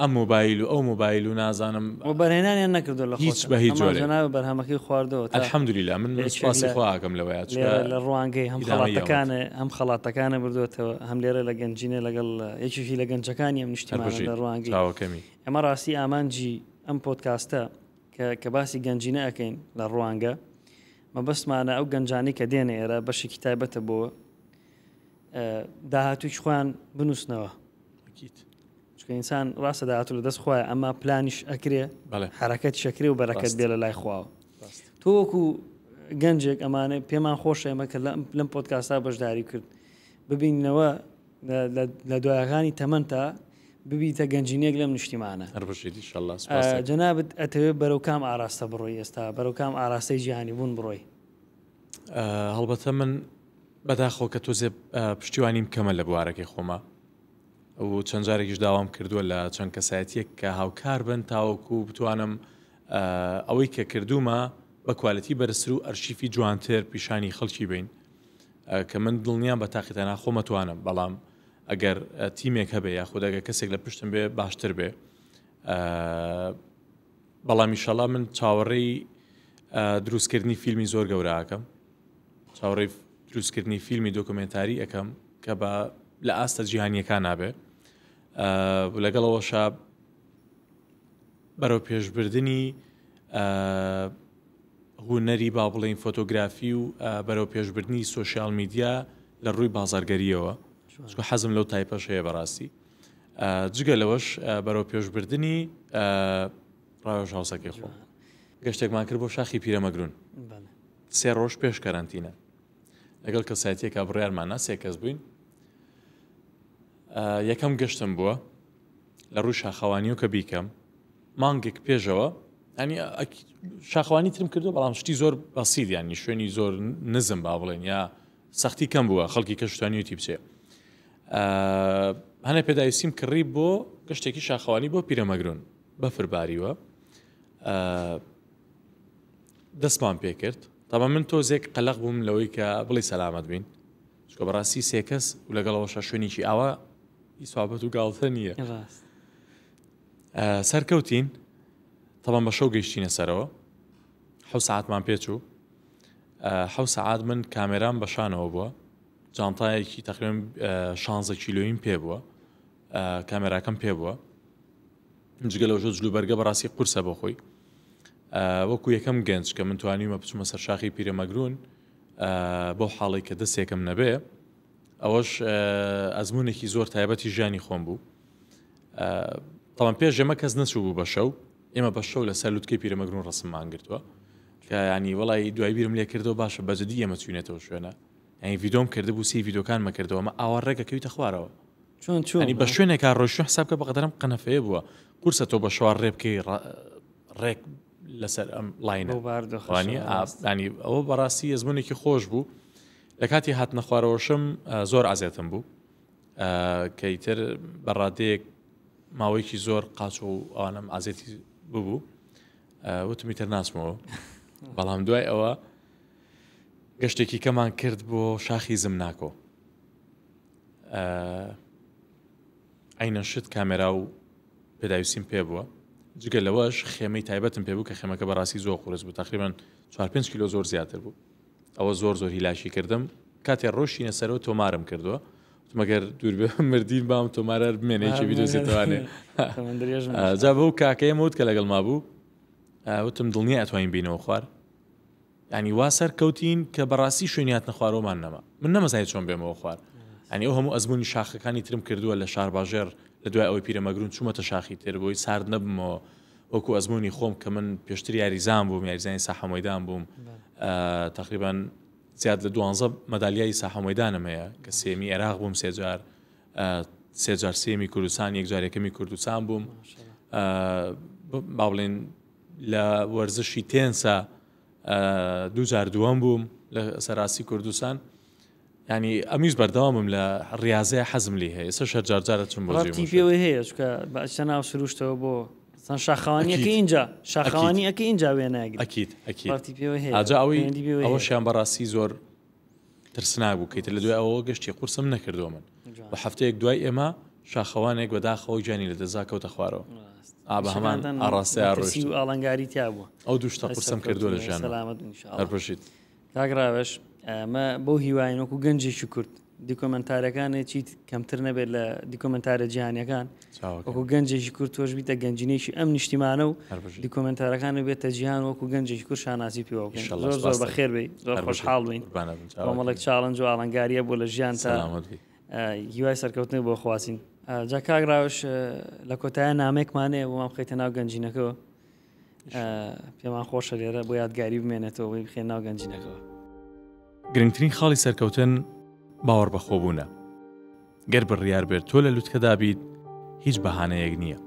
B: ئەم مۆبایل و ئەو مۆبایل و نازانم
A: وەبەرهێنانیان نەکردو لە
B: هیچ بە هیچ جۆرێک
A: جەناب بەرهەمەکەی خواردەوە
B: تا الحمدلله من
A: یەکێک
B: سوپاسی
A: لە
B: خوا ئەکەم لەوەیا چونکە
A: لێرە لە ڕوانگەی هەم
B: ئیدامەی یاوەت.
A: خەڵاتەکانە هەم خەڵاتەکانە بردوێتەوە هەم لێرە لە گەنجینە لەگەڵ یەکێکی لە گەنجەکانی ئەم
B: هەر
A: نیشتیمانە
B: بژیت
A: لە ڕوانگەی
B: چاوەکەمی.
A: ئێمە ڕاستی ئامانجی ئەم پۆدکاستە کە کە باسی گەنجینە ئەکەین لە ڕوانگە مەبەستمانە ئەو گەنجانەی کە دێنە ئێرە بەشێکی تایبەتە بۆ داهاتووی خۆیان بنووسنەوە
B: ئەکید.
A: چونکە ئینسان ڕاستە داهاتوو لە دەست خوایە ئەما پلانیش ئەکرێ
B: بەڵێ
A: حرەکەت شەکرێ و بەرەکەت
B: ڕاست.
A: بێ لە لای خواوە
B: ڕاست.
A: تۆ وەکو گەنجێک ئەمانە پێمان خۆشە ئێمە کە لەم لەم پۆدکاستا بەشداری کرد ببینەوە لە- لە- لە دوایەکانی تەمەنتا ببیتە گەنجینێک لەم نیشتیمانە
B: هەر بژیت ئیشەڵڵا سوپاس دەکەم.
A: جەنابت ئەتەوێت بەرەو کام ئاراستە بڕۆی ئێستا بەرەو کام ئاراستەی جیهانی بوون بڕۆی
B: هەڵبەتە من بەداخەوە کە تۆزێ پشتیوانیم کەمە لە بوارەکەی خۆما و چەند جارێکیش داوام کردووە لە چەند کەسایەتیەک کە هاوکار بن تاوەکو بتوانم ئەوەی کە کردومە بە کوالەتی بەرزتر و ئەرشیفی جوانتر پیشانی خەڵکی بین کە من دڵنیام بە تاقی تەنها خۆمەتوانم بەڵام ئەگەر تیمێک هەبێ یاخود ئەگەر کەسێک لە پشتم بێ باشتر بێ بەڵام ئیشەڵا من چاوەڕێی دروستکردنی فیلمی زۆر گەوراکەم چاوەڕێی دروستکردنی فیلمی دۆکۆمێنتاری ئەەکەم کە بە لە ئاستە جیهانیەکان نابێ لەگەڵەوەشە بەرەو پێشبردننی هوەری با بڵین فۆتۆگرافی و بەرەو پێشبردننی سوۆسیال میدیا لە ڕووی بازارگەریەوە چکە حەزم لەو تایپەش هەیە بەڕاستی جگە لەوەش بەرەو پێشبردننی ڕاوێژ هاوسەکەی خۆم گەشتێکمان کرد بۆ شاخی پیرەمەگرون سێ ڕۆژ پێش کەرەنتینە لەگەڵ کەسایەتیەکە بڕیارماننا سێ کەس بووین یەکەم گەشتم بووە لە ڕووی شاخەوانیەوە کە بیکەم مانگێک پێشەوە ینی شاخەوانی ترم کردو بەڵام شتی زۆر بەسیل ینی شوێنی زۆر نزم با بڵێن یا سەختی کەم بووە خەڵکی کەشتانیوتی بچێ هەنێ پێداویستیم کڕی بۆ گەشتێکی شاخەوانی بۆ پیرەمەگرون بەفر باریوە دەستمان پێکرد تەبا من تۆزێک قەلەق بووم لەوەی کە بڵی سەلامەت بین چکە بەڕاستی سێکەس و لەگەڵەوەشە شوێنێکی ئاوا ئیسابەت و گاڵتە نییە سەرکەوتین تەڵام بە شەو گەیشتینە سەرەوە حو ساعتمان پێچوو حو سەعات من کامێرام بەشانەوە بووە جانتایەکی تقریبا 16 کیلۆیم پێ بووە کامێراکەم پێ بووە جگە لەوەش جلوبەرگە بەڕاستی قورسە بۆ خۆی وەکو یەکەم گەنج کە من توانیومە بچمە سەر شاخی پیرەمەگرون بەو حاڵی کە دەستێکم نەبێ ئەوەش ئەزمونێکی زۆر تایبەتی ژیانی خۆم بوو تەڵام پێش ئێمە کەس نەچوو بوو بە شەو ئێمە بە شەو لەسەر لوتکەی پیرەمەگرون ڕسممان گرتووە کە ینی وڵی دوای بیرم لێ کردەوە باشە بەجددی ئێمە چوینەتەوە شوێنە یعنی ڤیدۆم کردبوو سی ڤیدۆکانمە کردەوە ئەمە ئاوا ڕێگەکەویتە خوارەوە
A: چۆن چۆن
B: ینی بە شوێنێکا ڕۆیشتن حساب کە بەقەدەرم قەنەفەیە بووە قورسە تۆ بە شەوار ڕێ بکەی ڕێک لەسەر ئەم لاینە ینی ئەوە بەڕاستی ئەزمونێکی خۆش بوو لە کاتی هاتنە خوارەوەشم زۆر عزیێتم بوو کە ئیتر بەڕادەیەک ماوەیەکی زۆر قاچ و ئەوانم عزیێتی ببوو وتمی تر ناسمەوە بەڵام دوای ئەوە گەشتێکی کەمان کرد بۆ شاخی زمناکۆ عەینەن شت کامێرا و پێداویستیم پێ بووە جگە لەوەش خێمەی تایبەتم پێ بوو کە خێمەکە بەڕاستی زۆر قورس بوو تقریبان 4 5 کیلۆ زۆر زیاتر بوو ئەوە زۆر زۆر هیلاکی کردم کاتێ ڕۆشتینە سەرەوە تۆمارم کردووە. مەگەر دوور بێ مردین بام تۆمارەر بمێنێکی بیدۆزێتوانێ جا بەو کاکەیە مەوت کە لەگەڵ مابوو وتم دڵنیا ئەتوانین بینەوە خوار ینی وا سەر کەوتین کە بەڕاستی شوێنی هاتنە خوارەوەمان نەما من نەمەزای چۆن بێمەوە خوار ئەنی ئەو هەموو ئەزمموی شاخەکانی ترم کردووە لە شارباژێر لە دوای ئەوەی پیرەمەگرون چوومەتە شاخی تر بۆی سارد نەبمەوە وەکو ئەزمموی خۆم کە من پێشتر یاریزان بووم یاریزانی ساحەمەدان بووم تقریبان زیاد لە دوانزە مەدالیای ساحە مەدانم هەیە کە سێمی عێراق بووم سێجار سێجار سێمی کوردستان یەکجار یەکەمی کوردستان بووم با بڵێن لە وەرزشی تێنسە دووجار دووەم بووم لە سەراسی کوردستان ینی ئەمیش بەردەوامم لە ڕاضەیە حەزم لی هەیە ئێستا شەر جارجارە چم بۆ
A: پێوەی هەیە چکە بەچە ناو سروشتەوە بۆ سان شاخەوانیەکە اینجا شاخەوانی ئەکە اینجا وێناگری
B: ئەکید ئەکید پێوە هەیە ئاجا ئەوەی ئەوەشیان بەڕاستی زۆر ترسناک بوو کەیتر لە دوای ئەوە گەشتی قورسم نەکردووە من بە هەفتەیەک دوای ئێمە شاخەوانێک بەداخەوە گیانی لە دەزا کەوتە خوارەوە ئا بە هەمان ئاڕاستەیا ڕۆیشت
A: و ئاڵنگاری تیا بووە
B: ئەو دوو شتە قورسم کردووە لە ژیانم
A: سەلامەت بن ئینشاءاللە.
B: هەر بژیت.
A: کاک ڕاوێژ ئەمە بەو هیواین وەکو گەنجێکی کورد دیکۆمنتارەکانێ چیت کەمتر نەبێت لە دیکۆمنتارە جیهانیەکان وەکو گەنجێکی کورد تۆش بیتە گەنجینێکی ئەم نیشتیمانە و دیکۆمنتارەکان بێتە جیهان وەکو گەنجێکی کورد شانازی پێوە بکەین زۆر زۆر بەخێر بێی زۆر خۆشحاڵ بین کۆمەڵێک challenge و ئاڵنگاریە بۆ لە ژیان تا هیوای سەرکەوتنی بۆ خوازین جا کاک ڕاوش لە کۆتایە نامێکمانەیە بۆمان بخەیتە ناو گەنجینەکەەوە پێمان خۆشە لێرە بۆ یادگاری بمێنێتەوە بۆی بخێن ناو گەنجینەکەەوە.
B: گرنگترین خاڵی سەرکەوتن باوەڕ بەخۆبوونە. گەر بڕیار بێت تۆ لە لوتکەدا بیت هیچ بەهانەیەک نییە.